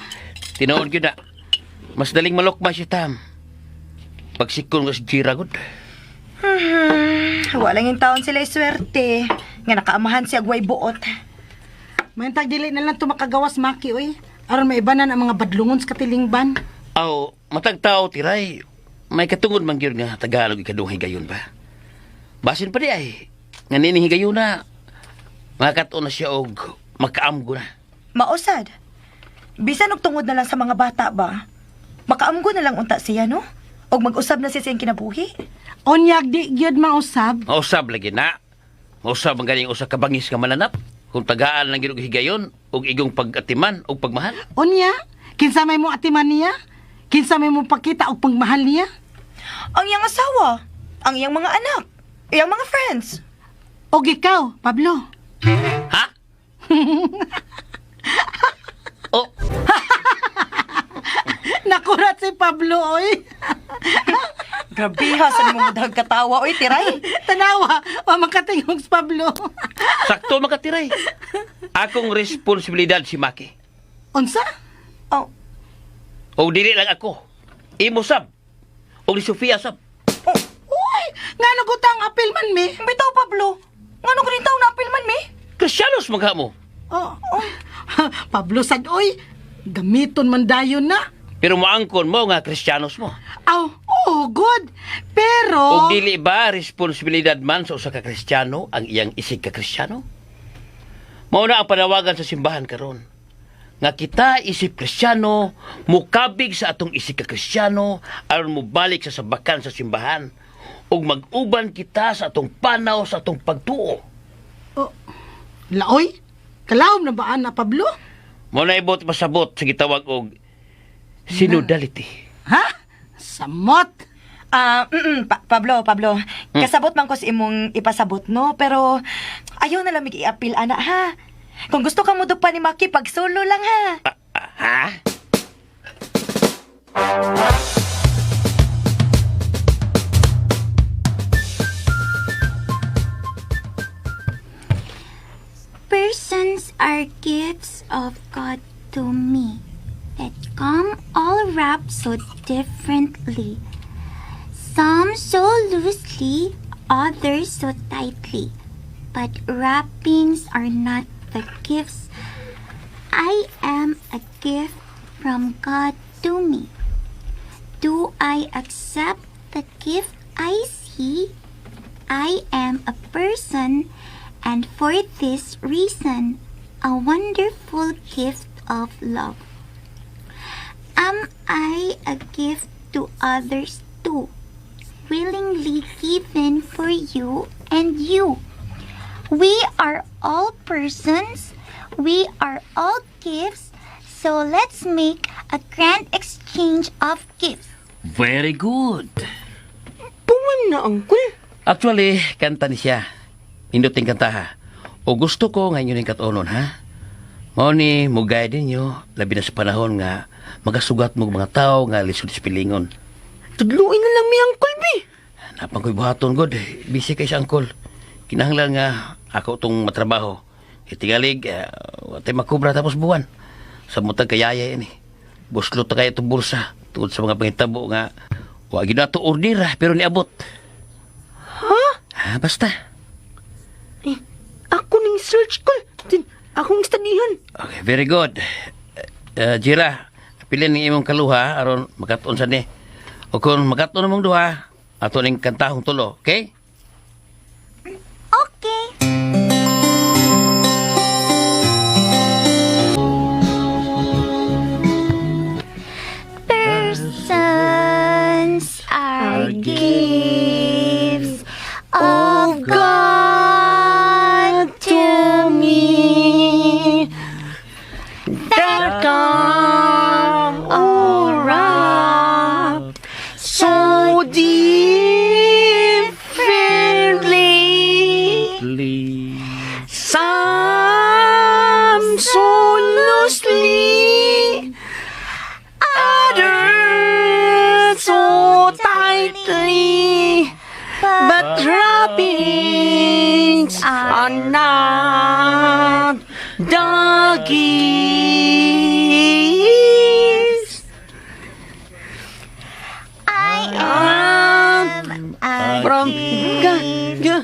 Tinuod gyud na. Mas daling malokma si Tam. Pagsikon ko si Jira gud. Wala yung taon sila swerte. Nga nakaamahan si Agway Buot. Mayantag dili na lang tumakagawas Maki oy. Aron maibanan ang mga badlungon sa katilingban. Aw, matag tao tiray. May katungod man gyud nga Tagalog ikaduhang higayon ba. Basin pa di ay nga nining higayon na makatuon na siya og makaamgo na. Mausad. Bisan og tungod na lang sa mga bata ba? Makaamgo na lang unta siya, no? Og mag-usab na siya sa iyang kinabuhi. Onyag di gyud mausab. Mausab lagi na. Mausab ang ganing usa ka bangis nga mananap. Kung tagaan lang gyud og higayon og igong pag-atiman og pagmahal. Unya, kinsa may mo atiman niya? Kinsa may mo pakita og pagmahal niya? Ang iyang asawa, ang iyang mga anak, iyang mga friends. Og ikaw, Pablo. Ha? Oh, Nakurat si Pablo oy. Grabe ha, sa mo mudahag katawa, oy, tiray. Tanawa, wa makatingog si Pablo. Sakto makatiray. Akong responsibilidad si Maki. Unsa? Oh, O dili lang ako. Imo sab. O ni Sofia sab. oh, Uy, ngano gutang apil man mi? bitaw, Pablo. Ngano ganing taon na apil man, mi? Krisyanos magha mo. Oh, oh. Pablo sad oy. Gamiton man dayon na. Pero moangkon mo nga Krisyanos mo. Aw, oh, good. Pero Og dili ba responsibilidad man sa usa ka Kristiyano ang iyang isig ka Kristiyano? Mao na ang panawagan sa simbahan karon. Nga kita isip Kristiyano, mukabig sa atong isig ka Kristiyano aron mobalik sa sabakan sa simbahan ug mag-uban kita sa atong panaw sa atong pagtuo. Oh, laoy, kalawom na ba ana Pablo? Mao na ibot pasabot sa gitawag og synodality. Ha? Samot. Ah, Pablo, Pablo. Kasabot man ko sa imong ipasabot, no? Pero ayaw na lang mig-i-appeal, ana, ha? Kung gusto ka mo pa ni Maki, pag solo lang, ha? Ha? Persons are gifts of God to me that come all wrapped so differently. Some so loosely, others so tightly. But wrappings are not the gifts. I am a gift from God to me. Do I accept the gift I see? I am a person, and for this reason, a wonderful gift of love. Am I a gift to others too? Willingly given for you and you. We are all persons, we are all gifts, so let's make a grand exchange of gifts. Very good. Poem na, Uncle. Actually, kanta ni siya. Induting kanta ha. O gusto ko ngayon yung katunon ha. Mao ni mo guide ninyo labi na sa panahon nga magasugat mo mga tao nga lisod sa pilingon. Tudluin na lang mi, Uncle, bi. Napang ko'y buhaton god. Busy kay sa angkol. Kinahanglan nga ako tong matrabaho. Itigalig, watay makubra tapos buwan. Sa mutag kayaya ini. Buslo ta kayo itong bulsa. Tungod sa mga pangitabo nga wa gid na to order ah, pero niabot. Ha? Ah, basta. Eh, ako ning search ko. Din, akong studyhan. Okay, very good. Jira, pili ning imong kaluha aron makatuon sa ni. O kung makatuon namong duha, ato ning kantahong tulo, okay? Okay. Persons are gifts of God to me that come all wrapped so differently. Please. Some so loosely, others so tightly, but wrappings are not the gifts. I am a From gift God from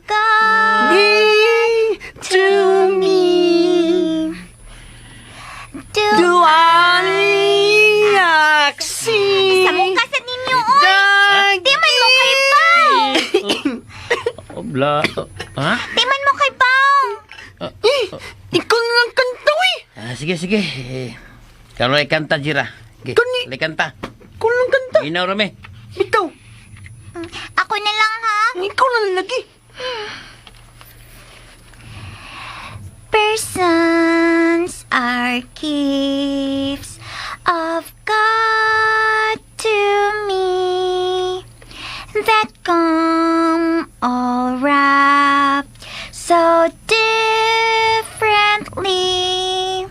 God to me. Do, Do I accept Sa mukha sa ninyo, oy! Di man mo kay Pao! Obla. Ha? Di man mo kay Pao! Eh, ikaw na lang kanta, eh. Ah, sige, sige. Eh, Karon ay kanta, Jira. Sige, Kani- ay kanta. Ikaw na lang kanta. Ginaw rami. Bitaw, Ako na lang, ha? ikaw na lang lagi. Persons are gifts of God to me that come all wrapped so differently.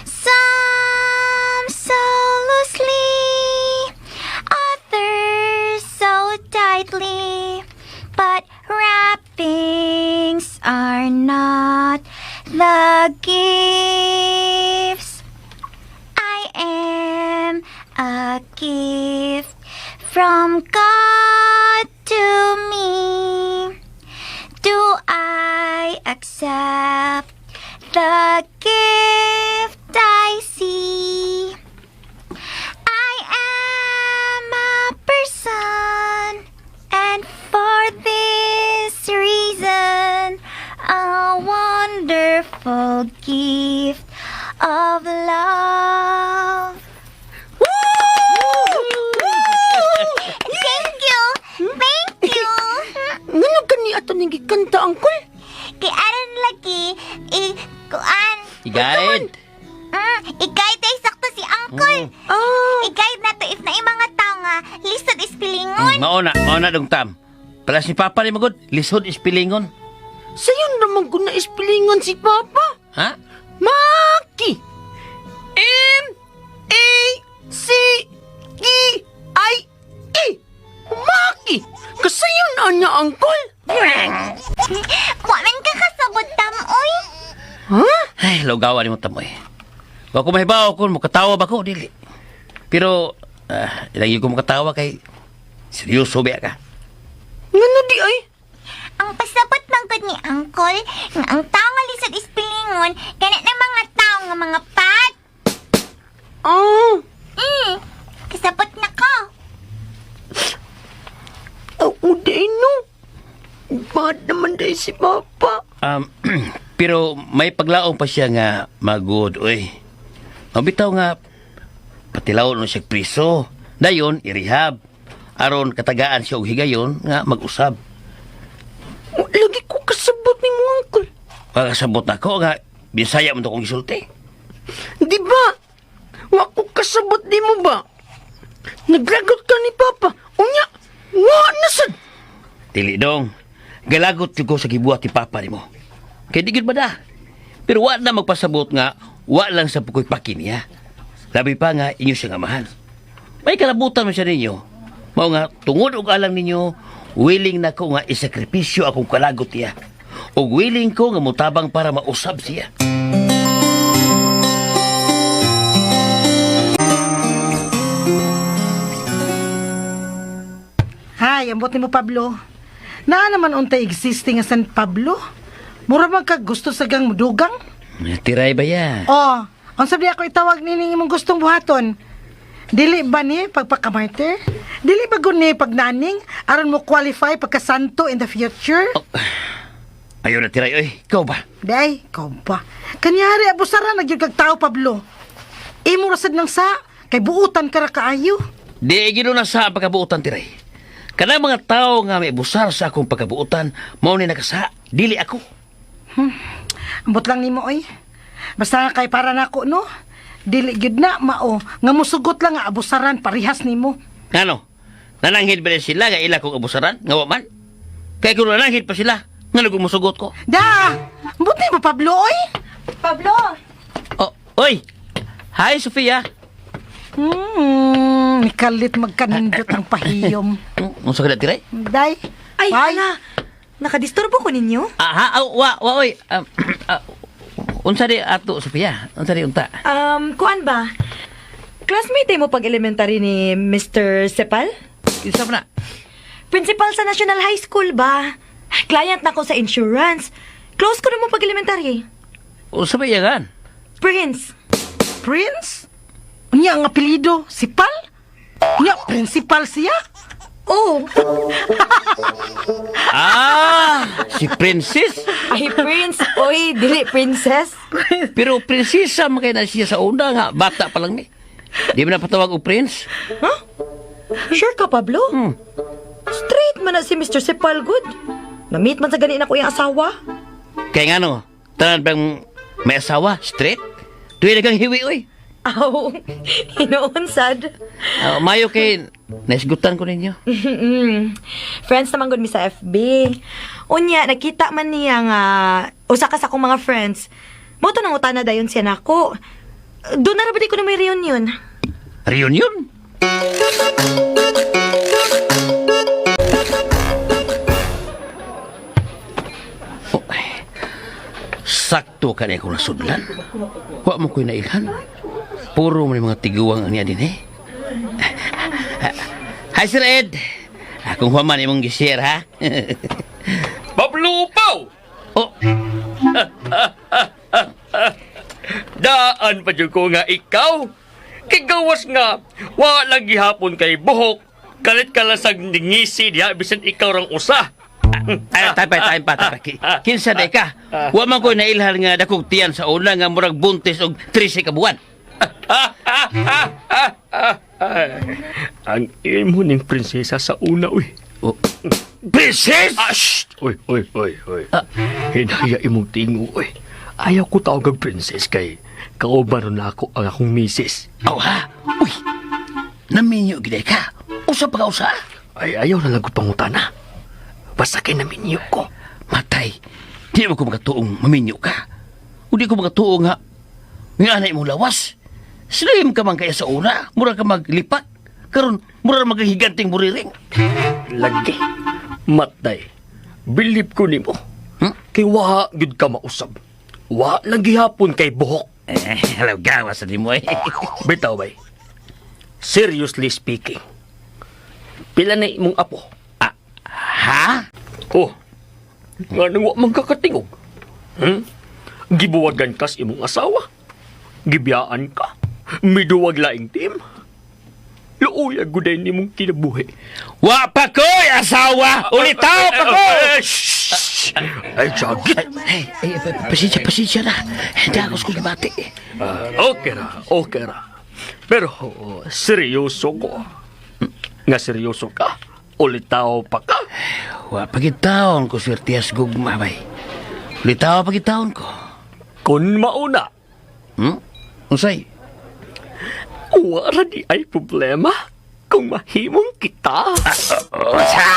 Some so loosely, others so tightly, but wrappings are not the gifts. I am a gift from God to me. Do I accept the gift I see? I am a person, and for this reason, a wonderful gift of love. Thank you! Thank you! Ngano gani ato ning gikanta, Uncle? Kay aron lagi, i-kuan. I-guide. I-guide ay sakto si Uncle. Ah, I-guide na to if na mga tao nga lisod is pilingon. Mauna, mauna dong tam. Pala si Papa ni magod, lisod is pilingon. sayon naman ko na ispilingon si Papa. Ha? Maki! M A C K I E. Maki! Kasayon na niya, Uncle. Wa man ka kasabot tam, oy. Ha? Ay, lugawan ni mo tamoy. Wa ko mahibaw kung makatawa ba ko, dili. Pero, ilang ko makatawa kay seryoso ba ka? Ngano di ay? Ang pasabot man gud ni Uncle nga ang tao nga lisod is pilingon kana na mga tao nga mga pat. Ah, Kasabot na ko. ako di no. Bad naman di si Papa. Pero may paglaong pa siya nga magod, oy. Mabitaw nga, patilaw no siya priso. Dayon, irehab. Aron katagaan siya og higayon nga mag-usab. Lagi ko kasabot ni mo, Uncle. Makasabot na ko nga, Bisaya man to kong gisulti. Di ba? Wa ko kasabot di mo ba? Naglagot ka ni Papa. Unya, wa na sad. Dili dong. Galagot jud ko sa gibuhat ni Papa nimo. Kay di gyud ba da? Pero wa na magpasabot nga wa lang sa pukoy paki niya. Labi pa nga inyo siyang amahan. May kalabutan man siya ninyo. Mao nga tungod og alang ninyo, willing na ko nga isakripisyo akong kalagot niya. Ug willing ko nga motabang para mausab siya. Hay, ambot nimo Pablo. Naa naman untay existing nga San Pablo. Mura man kag gusto sa gang mudugang. Tiray ba ya? Oh, unsa di ako itawag nining imong gustong buhaton? Dili ba ni pagpakamartir? Dili ba gud ni pagnaning aron mo qualify pagkasanto in the future? Ayaw na tiray, oy. Ikaw ba? Day, ikaw ba? Kanyari, abusara na gyud kag tao, Pablo. Imo ra sad nang sa, kay buutan ka ra kaayo. Di gino na sa pagkabuotan tiray. Kanang mga tao nga may busar sa akong pagkabuotan, mao ni nakasa, dili ako. Ambot lang nimo oy. Basta nga kay para nako no. Dili gyud na mao nga musugot lang nga abusaran parihas nimo. Ngano? Nananghid ba rin sila nga ila kong abusaran? Nga wa man? Kay kung nananghid pa sila, nga nagumusugot ko. Da, ambot nimo Pablo oy. Pablo! Oh, oy! Hi, Sofia! Nikalit magkanindot ang pahiyom. Unsa ka na tiray? Day. Ay, Bye. hala! Nakadisturbo ko ninyo? Aha, aw, wa, wa, oy. Unsa di ato, Sofia? Unsa di unta? Kuan ba? Classmate mo pag elementary ni Mr. Sepal? Isa pa na. Principal sa National High School ba? Client na ko sa insurance. Close ko na mo pag elementary. Unsa ba iyagan? Prince. Prince? Unya ang apelyido, si Pal? Unya, principal siya? Oh. Ah, si Princess. Ay, Prince. Oy, dili, princess. Pero prinsesa man kay na siya sa una nga bata pa lang ni. Di ba napatawag og prince? Huh? Sure ka, Pablo? Straight man na si Mr. Sepal, good. Na-meet man sa gani na ko yung asawa. Kaya nga no, tanan bang may asawa, straight? Tuwi na kang hiwi, oy. Aw, hinoon sad. Ah, mayo kay naisgutan ko ninyo. Friends naman gud mi sa FB. Unya, nakita man niya nga usa ka sa akong mga friends. Mo to nang utana dayon siya nako. Doon na ra ba di ko na may reunion? Reunion? Oh, ay. Sakto ka na akong nasudlan. Wa mo ko'y nailhan. Puro mo ni mga tiguang ang niya din eh. Hi, Sir Ed. Akong huwaman imong gishare, ha? Pablo Upaw! Oh, Daan pa dyan ko nga ikaw. Kay gawas nga, wala gihapon kay buhok. Kalit ka lang sa ngisi diha, bisan ikaw rang usa. Ay, tapay, tapay pa, tapay. Kinsa day ka? Wa man ko'y nailhan nga dakog tiyan sa una nga murag buntis og 13 ka buwan. Ang imo ning prinsesa sa una, uy. Oh. Princess! Ah, shh! Uy, uy, uy, uy. Hinaya imong tingo, uy. Ayaw ko tawag ang princess kay kauban na ako ang akong misis. Oh, ha? Uy, naminyo gid ka. Usa pa ka usa. Ay, ayaw na lang ko pangutana. Basta kay naminyo ko. Matay, di mo ko makatuong maminyo ka. O di ko makatuo nga, nga anay mong lawas. Slim ka man kaya sa una, mura ka maglipat. Karon mura magahiganting buriring. Lagi. Matay. Bilib ko nimo. Kay wa gyud ka mausab. Wa lang gihapon kay buhok. Eh, hello, gawa sa di mo eh. Bitaw bay. Seriously speaking. Pila na imong apo? Ah, ha? Oh. Nga nang wa man kakatingog. Gibuwagan kas imong asawa. Gibiyaan ka. Miduwag laing team. Luoy ang guday nimong kinabuhi. Wa pa ko'y asawa! Ulitaw pa ko! Eh, shh! Ay, jagit! Ay, ay, pasensya, pasensya na. Hindi ako sa gibati. Ah, okay ra, okay ra. Pero oh, seryoso ko. Nga seryoso ka. Ulitaw pa ka. Wa pa gitaon ko swertias gugma bay. Ulitaw pa gitaon ko. Kun mauna, Unsay? wala di ay problema kung mahimong kita. Unsa?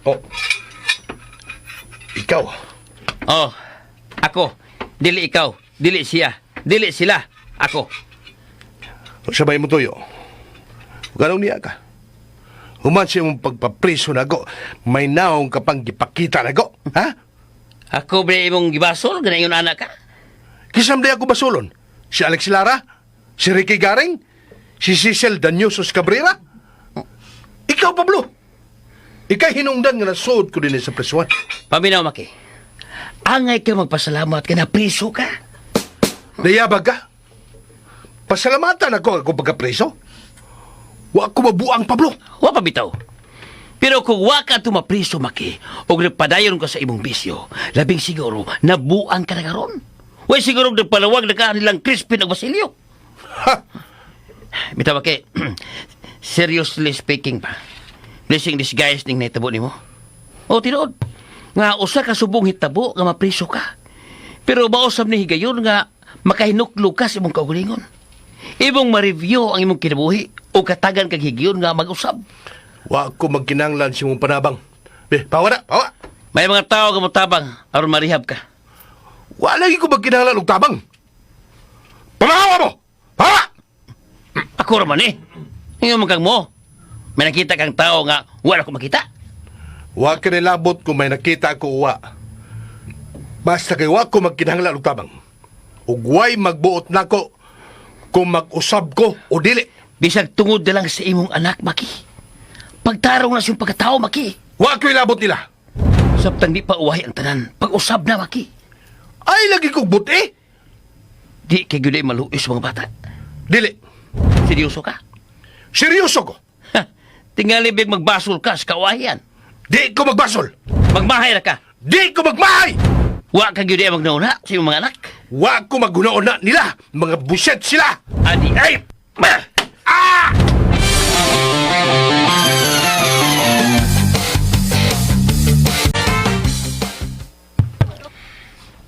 Oh. Ikaw. Oh, ako. Dili ikaw. Dili siya. Dili sila. Ako. Sabay mo tuyo. Ganong niya ka. Human siya mong pagpapriso nako, may naong ka pang gipakita nako, ha? Ako ba imong gibasol ganayon anak ka? Kisam di ako basulon. Si Alex Lara? Si Ricky Garing? Si Cecil Danyosos Cabrera? Ikaw, Pablo! Ika'y hinungdan nga nasuod ko din sa presuan. Paminaw Maki. Angay ka magpasalamat ka na priso ka. Nayabag ka? Pasalamatan ako ako pagkapreso. Wa ko mabuang, Pablo. Wa pa bitaw. Pero kung wa ka tumapriso, Maki, og nagpadayon ka sa imong bisyo, labing siguro, nabuang ka na karon. Way siguro nagpalawag na ka nilang Crispin ug Basilio. Ha! Bitaw, Maki, seriously speaking pa, blessing disguise ning nahitabo nimo. O, tinuod, nga usa ka subong hitabo nga mapriso ka. Pero mausab ni higayon nga makahinuklo ka sa imong kaugalingon. Imong ma-review ang imong kinabuhi o katagan kag higayon nga mag-usab. Wa ko magkinanglan sa imong panabang. Be, pawa na, pawa. May mga tao nga motabang aron marehab ka. Wa lagi ko magkinanglan og tabang. Pamahawa mo! Pawa! Ako ra man eh. Ingon man kang mo. May nakita kang tao nga wala ko makita. Wa ka nilabot kung may nakita ko uwa. Basta kay wa ko magkinahanglan og tabang. Ug way magbuot nako kung mag-usab ko o dili. Bisag tungod na lang sa imong anak, Maki. Pagtarong na siyang pagkatao, Maki. Wa ko ilabot nila. Sabtang di pa uwahi ang tanan. Pag-usab na, Maki. Ay lagi kog buti. Di kay gyud ay maluoy sa mga bata. Dili. Seryoso ka? Seryoso ko. Ha, tingali big magbasol ka sa kawahian. Di ko magbasol. Magmahay ra ka. Di ko magmahay. Wa ka gyud ay magnauna sa imong mga anak. Wa ko maghunaon nila. Mga buset sila. Adi ay! Ma! Ah!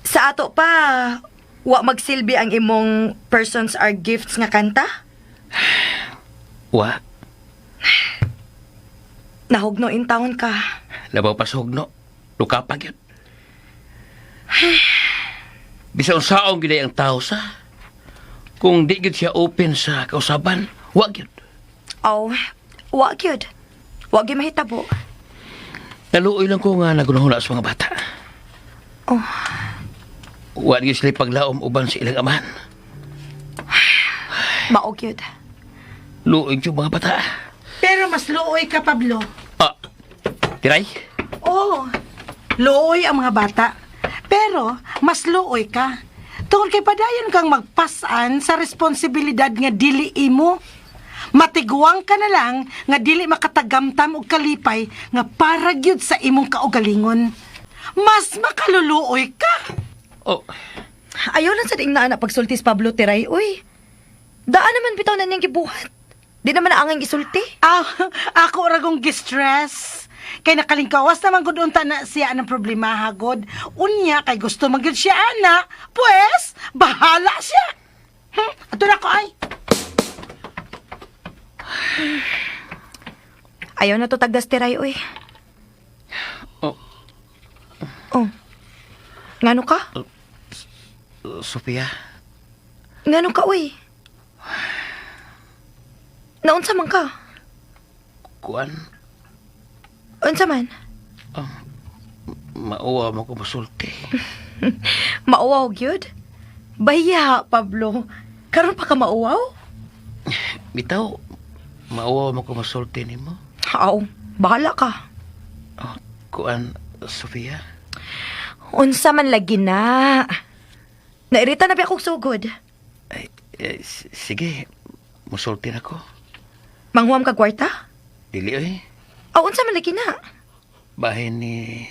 Sa ato pa, wa magsilbi ang imong persons are gifts nga kanta? Wa, Nahugno in town ka. labaw pa sa hugno. Luka pa gyud. Bisan saong gyud ay ang tao sa kung di gyud siya open sa kausaban, wa gyud. Oh, wa gyud. Wa gyud mahitabo. Naluoy lang ko nga nagunahuna sa mga bata. Oh. Wa gyud sila paglaom uban sa ilang amahan. Mao gyud. Luoy gyud mga bata. Pero mas luoy ka, Pablo. Ah, tiray? Oo. Luoy ang mga bata. Pero mas luoy ka. Tungod kay padayon kang magpasan sa responsibilidad nga dili imo. Matiguang ka na lang nga dili makatagamtam og kalipay nga para gyud sa imong kaugalingon. Mas makaluluoy ka. Oh, Ayaw lang sa diing naa na pagsulti si Pablo Tiray, uy. Daan naman bitaw na niyang gibuhat. Di naman na angay isulti. Ah, ako ragong gistress. Kay nakalingkawas naman gud unta na siya ng problema hagod. Unya kay gusto man gyud siya ana, pues bahala siya. Ato na ko ay. Ayaw na to tagdas Tiray, uy. Oh. Oh. Ngano ka? Sophia, Ngano ka, uy? Naunsa man ka? kuan, Unsa man? mauwa mo ko masulti. Mauwaw gyud? Bahiya, Pablo. Karon pa ka mauwaw? Bitaw, mauwa mo ko masulti nimo. Aw, bahala ka. Oh, kuan, Sophia. Unsa man lagi na. Nairita na ba akong sugod? Ay, eh, sige, musulti na ko. Manghuam ka kwarta? Dili oy. Aw, unsa man lagi na? Bahin ni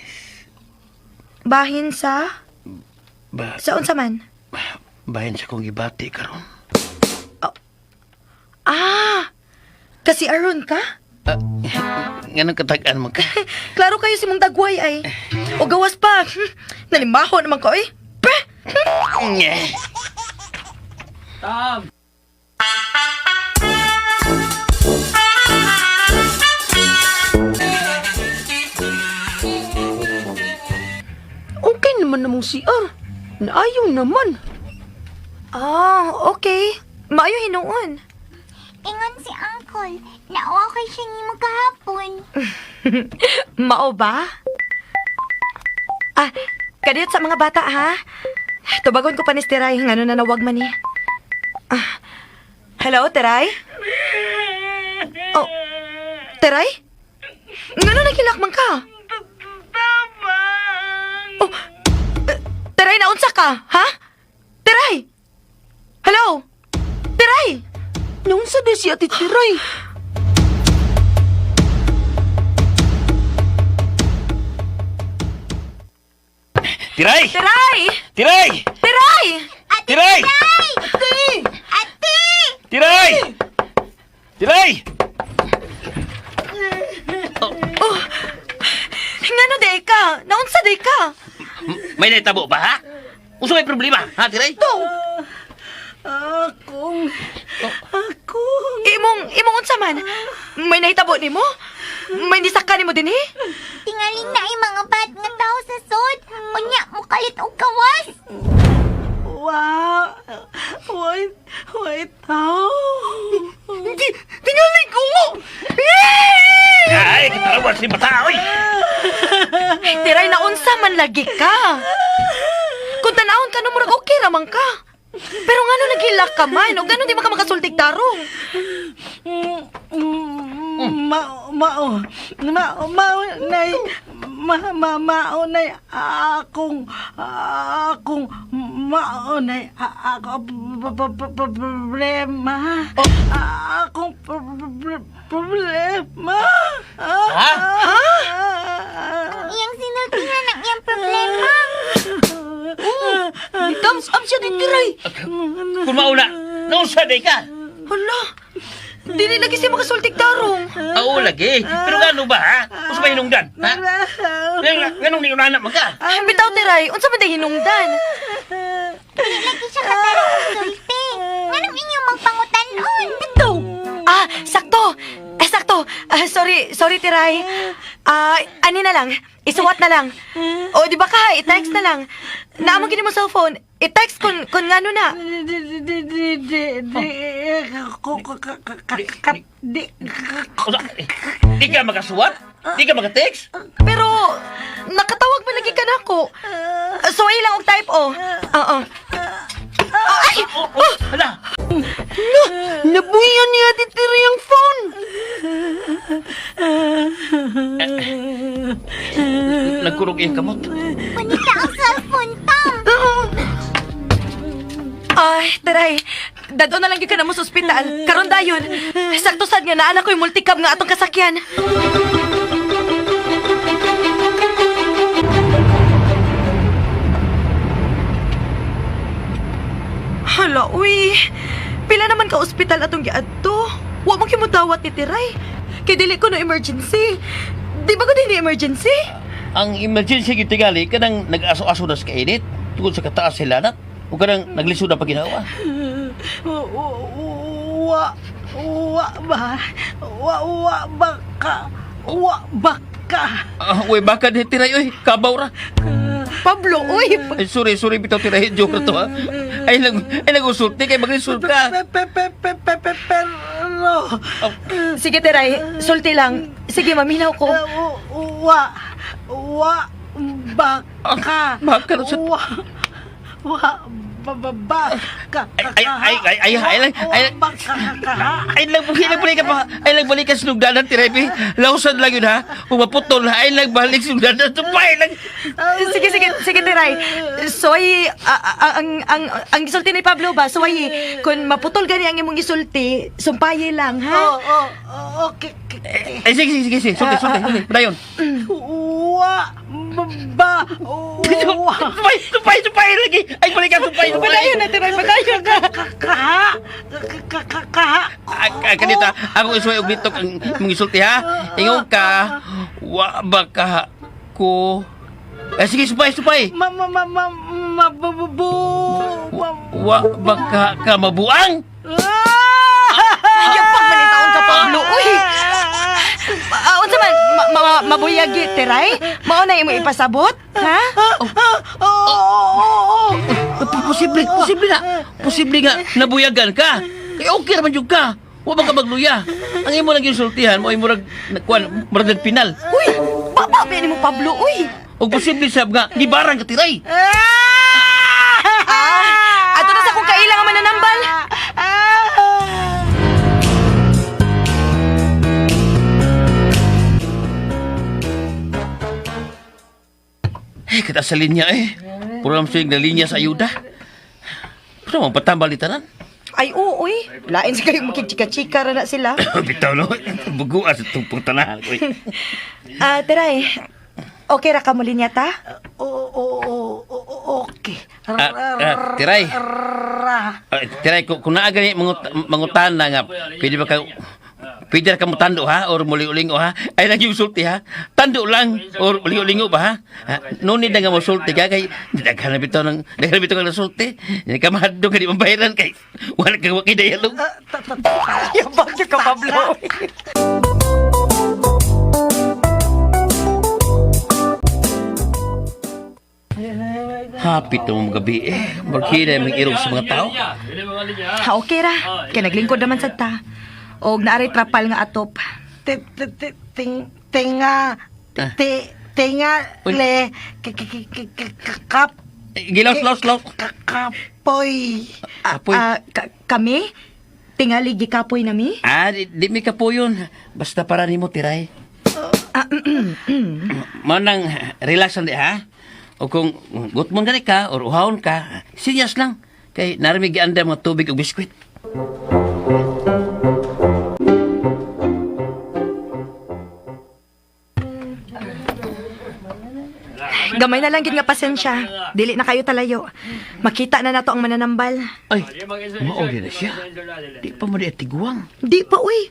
Bahin sa ba, sa unsa man? bahin sa kong gibati karon. Ah! Kasi aron ka? Ah, nganong katag-an mo ka? Klaro kayo si mong dagway ay. O gawas pa. Nalimaho naman ko eh. Peh! Nye. Okay naman namong CR. Naayaw naman. Ah, okay. Maayo hinuon. Ingon si Uncle, nauwa kay siya nimo kahapon. Mao ba? Ah, kadiyot sa mga bata ha. Tubagon ko pa ni Tiray ngano na nawag man ni. Ah, hello, Tiray? Oh, Tiray? Ngano nagilak man ka? Oh, eh, Tiray, naunsa ka, ha? Tiray! Hello? Tiray! Naunsa di si Ate Tiray? Tiray! Tiray! Tiray! Tiray! Tiray! Ate! Tiray! Tiray! Ngano di ka? Naunsa di ka? May naitabo ba, ha? Uso may problema, ha, Tiray? Akong, akong, Imong, imong unsa man? May nahitabo nimo? May nisaka nimo dinhi? Tingaling na ay mga bad nga tao sa sod. Unya, mukalit og kawas. wa, wait, wait, tao. Di, tingali ko mo! Ay, kitarawan si bata, oy! Tiray na unsa man lagi ka. Kung tanawon ka no, murag okay ra man ka. Pero ngano naghilak ka man? O ngano di man ka makasultig tarong? Mao, mao, mao, mao, nay, ma, ma, mao, nay, akong, akong, mao, nay, ako, problema, akong problema. Ha? Ang iyang sinultihan ang iyang problema. Ni thumbs up siya ni Tiray. Kung mauna, naunsa day ka? Hala, dili lagi siya makasultig tarong. Oo, lagi. Pero gano ba, ha? Uso may hinungdan, ha? Ganong ni unana man ka? Ay, bitaw Tiray, unsa man day hinungdan? Di lagi siya katarong og sulti. Nganong inyong magpangutanon? Bitaw. Ah, sakto. Eh, sakto. Ah, sorry, sorry Tiray. Ah, ani na lang. Isuwat na lang. O, di ba ka, i-text na lang. Naamo gini mo cellphone. I-text kun ngano na. Di, di, di, di, di, di, ko, ko, ka, ka, ka, ka, di, Usa, eh, Di ka makasuwat? Di ka makatext? Pero, nakatawag man lagi ka na ako. So, ay lang og type o. Oo. Ay! Oh, oh, hala! Nabuyan ni Ate Tiray ang phone. Nagkurog iyang kamot. Punita ang cellphone, Tom. Ay, taray. Dado na lang gyud ka na mo sa ospital. Karon dayon. Sakto sad nga naa na ko'y multicab nga atong kasakyan. Hala, uy. Pila naman ka ospital atong giadto. Wa mo kimudawat ni Tiray. Kay dili ko no emergency. Di ba ko dili emergency? Ang emergency gyud tingali kanang nag-aso-aso na sa kainit tungod sa kataas sa lanat o kanang naglisod na paginawa. Wa, wa ba, wa, wa ba ka, wa ba ka. Ah, uy, baka di Tiray, uy, kabaw ra. Pablo, uy. Ay, sorry, sorry, bitaw Tiray, joke na to, ha. Ay lang, ay lang usulti, kay maglisod ka. Pe, pe, pe, pe, pe, pe, pero, Sige, Tiray. Sulti lang. Sige, maminaw ko. wa, wa ba ka. Baka na sa- Wa, wa, ba, ba, ba, ka, ka, Ay, ay, ay, ay, ay, ay, ay, wa, ba, ka, ka, ka, ha. Ay lang, balik balik ka pa. Ay lang, balik ka sinugdanan, Tiray, bi. Lausan lang yun, ha. Kung maputol, ha. Ay lang, balik sinugdanan. Tupay lang. Sige, sige, sige, Tiray. Soy, ang gisulti ni Pablo ba? Soy, kung maputol gani ang imong gisulti, sumpaye lang, ha? Oh, oh, oh, okay, okay. Ay, sige, sige, sige, sige. Sulti, sulti, sulti. Padayon. Wa, ba, wa. Tupay, tupay, tupay lagi. Ay, balik ka, tupay, tupay. Padayon na, Tiray, padayon ka. Ka, ka, ka, ka, ka, Ah, kanita, ako isuway og bitok ang imong isulti ha. Ingon ka, wa ba ka ko. Eh, sige, supay, supay. Ma, ma, ma, ma, ma, bu, bu, bu, ma, Wa ba ka, ka mabuang? Ah! Yapag manitaon ka, Pablo. Uy! Ah, unsa man, mabuyagi, Tiray? Mao na imo ipasabot, ha? Oh, oh, oh, Posible, posible na. Posible nga, nabuyagan ka. Eh, okay naman yung ka. Wa ba ka magluya? Ang imo lang yung sultihan mo ay murag kuan, murag nagpinal. Uy, baba ba ni mo Pablo, uy. Og posible sab nga gibarang ka tiray. Ah, ato na sa kung kaila nga mananambal. Eh, kita sa linya eh. Puro lang siya na linya sa ayuda. Pero mga patambal ni tanan. Ay, oo, uy. Lain sa kayo makigchika-chika ra na sila. Bitaw no, buguan sa tupong tanahan ko. eh. Ah, teray. Okay ra ka mo linya ta? Oo, oo, oo, okay. Ah, ah, tiray. Ra. Ah, tiray, kung naa gani mangutan na nga, pwede ba ka, pwede ra ka mo tando ha, or muli-ulingo ha? Ay lang yung sulti ha? Tando lang, or muli-ulingo ba ha? Ha? No need na nga mo sulti ka, kay daghan na bitaw ng, daghan na bitaw ng sulti. Hindi ka mahadlok, hindi mabayaran kay, wala ka wakay dialog. Yabag ka, Pablo. Hapit na mong gabi eh. Markina yung irog sa mga tao. Ha, okay ra. Kay naglingkod naman sad ta. Og naaray trapal nga atop. Ti, ti, ti, ting, tinga, Ah. ti, tinga, Uy. le, k, k, k, k, k, k- kap, Eh, Gilaws, laws, laws. kapoy. Apoy. Ah, kami? Tingali gikapoy nami? Ah, di mi ka po yun. Basta para nimo tiray. Manang relax lang di ha. O kung gutmon gani ka or uhawon ka, sinyas lang. Kay narami gianda mga tubig ug biskwit. Gamay na lang gid nga pasensya. Dili na kayo talayo. Makita na nato ang mananambal. Ay, mao di na siya. Di pa mo di tiguang. Di pa uy.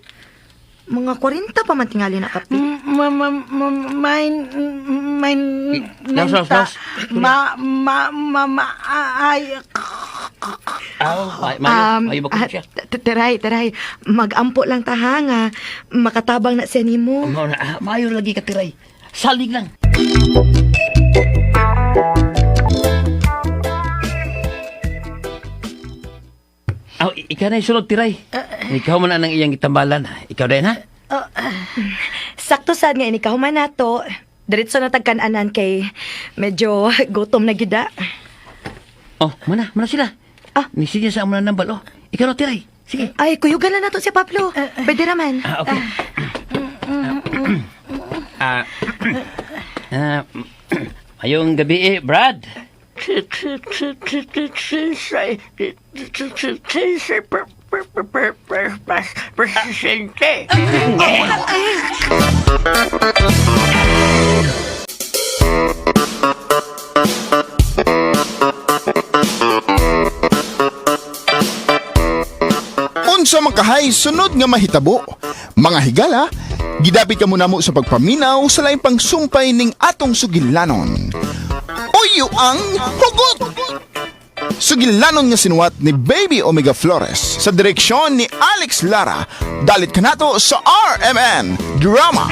Mga 40 pa man tingali na kapi. Ma, ma, ma, main, main, Laos, laos, laos. Ma, ma, ma, ma, ay, Aw, may mayo, mayo ba ko ah, siya? Teray, teray. Magampo lang ta ha nga. Makatabang na siya nimo. Mao na, ah, mayo lagi ka tiray. Salig lang. Aw, ikaw na yung sunod, tiray. Ikaw man ang iyang itambalan. Ikaw din, ha? Sakto sad nga ini kahuman nato. Diretso na tagkan-anan kay medyo gutom na gida. Oh, mana, mana sila. Ah. Ni siya sa among nambal, oh. Ikaw na, tiray. Sige. Ay, kuyugan na nato si Pablo. Pwede raman. Ah, okay. Ah, ah, mayong gabi eh, Brad. Presidente. Unsa man kahay sunod nga mahitabo? Mga higala, gidapit ka muna mo sa pagpaminaw sa laing pangsumpay ning atong sugilanon. Uyo ang hugot! Sugilanon nga sinuwat ni Baby Omega Flores sa direksyon ni Alex Lara. Dalit kanato sa RMN Drama.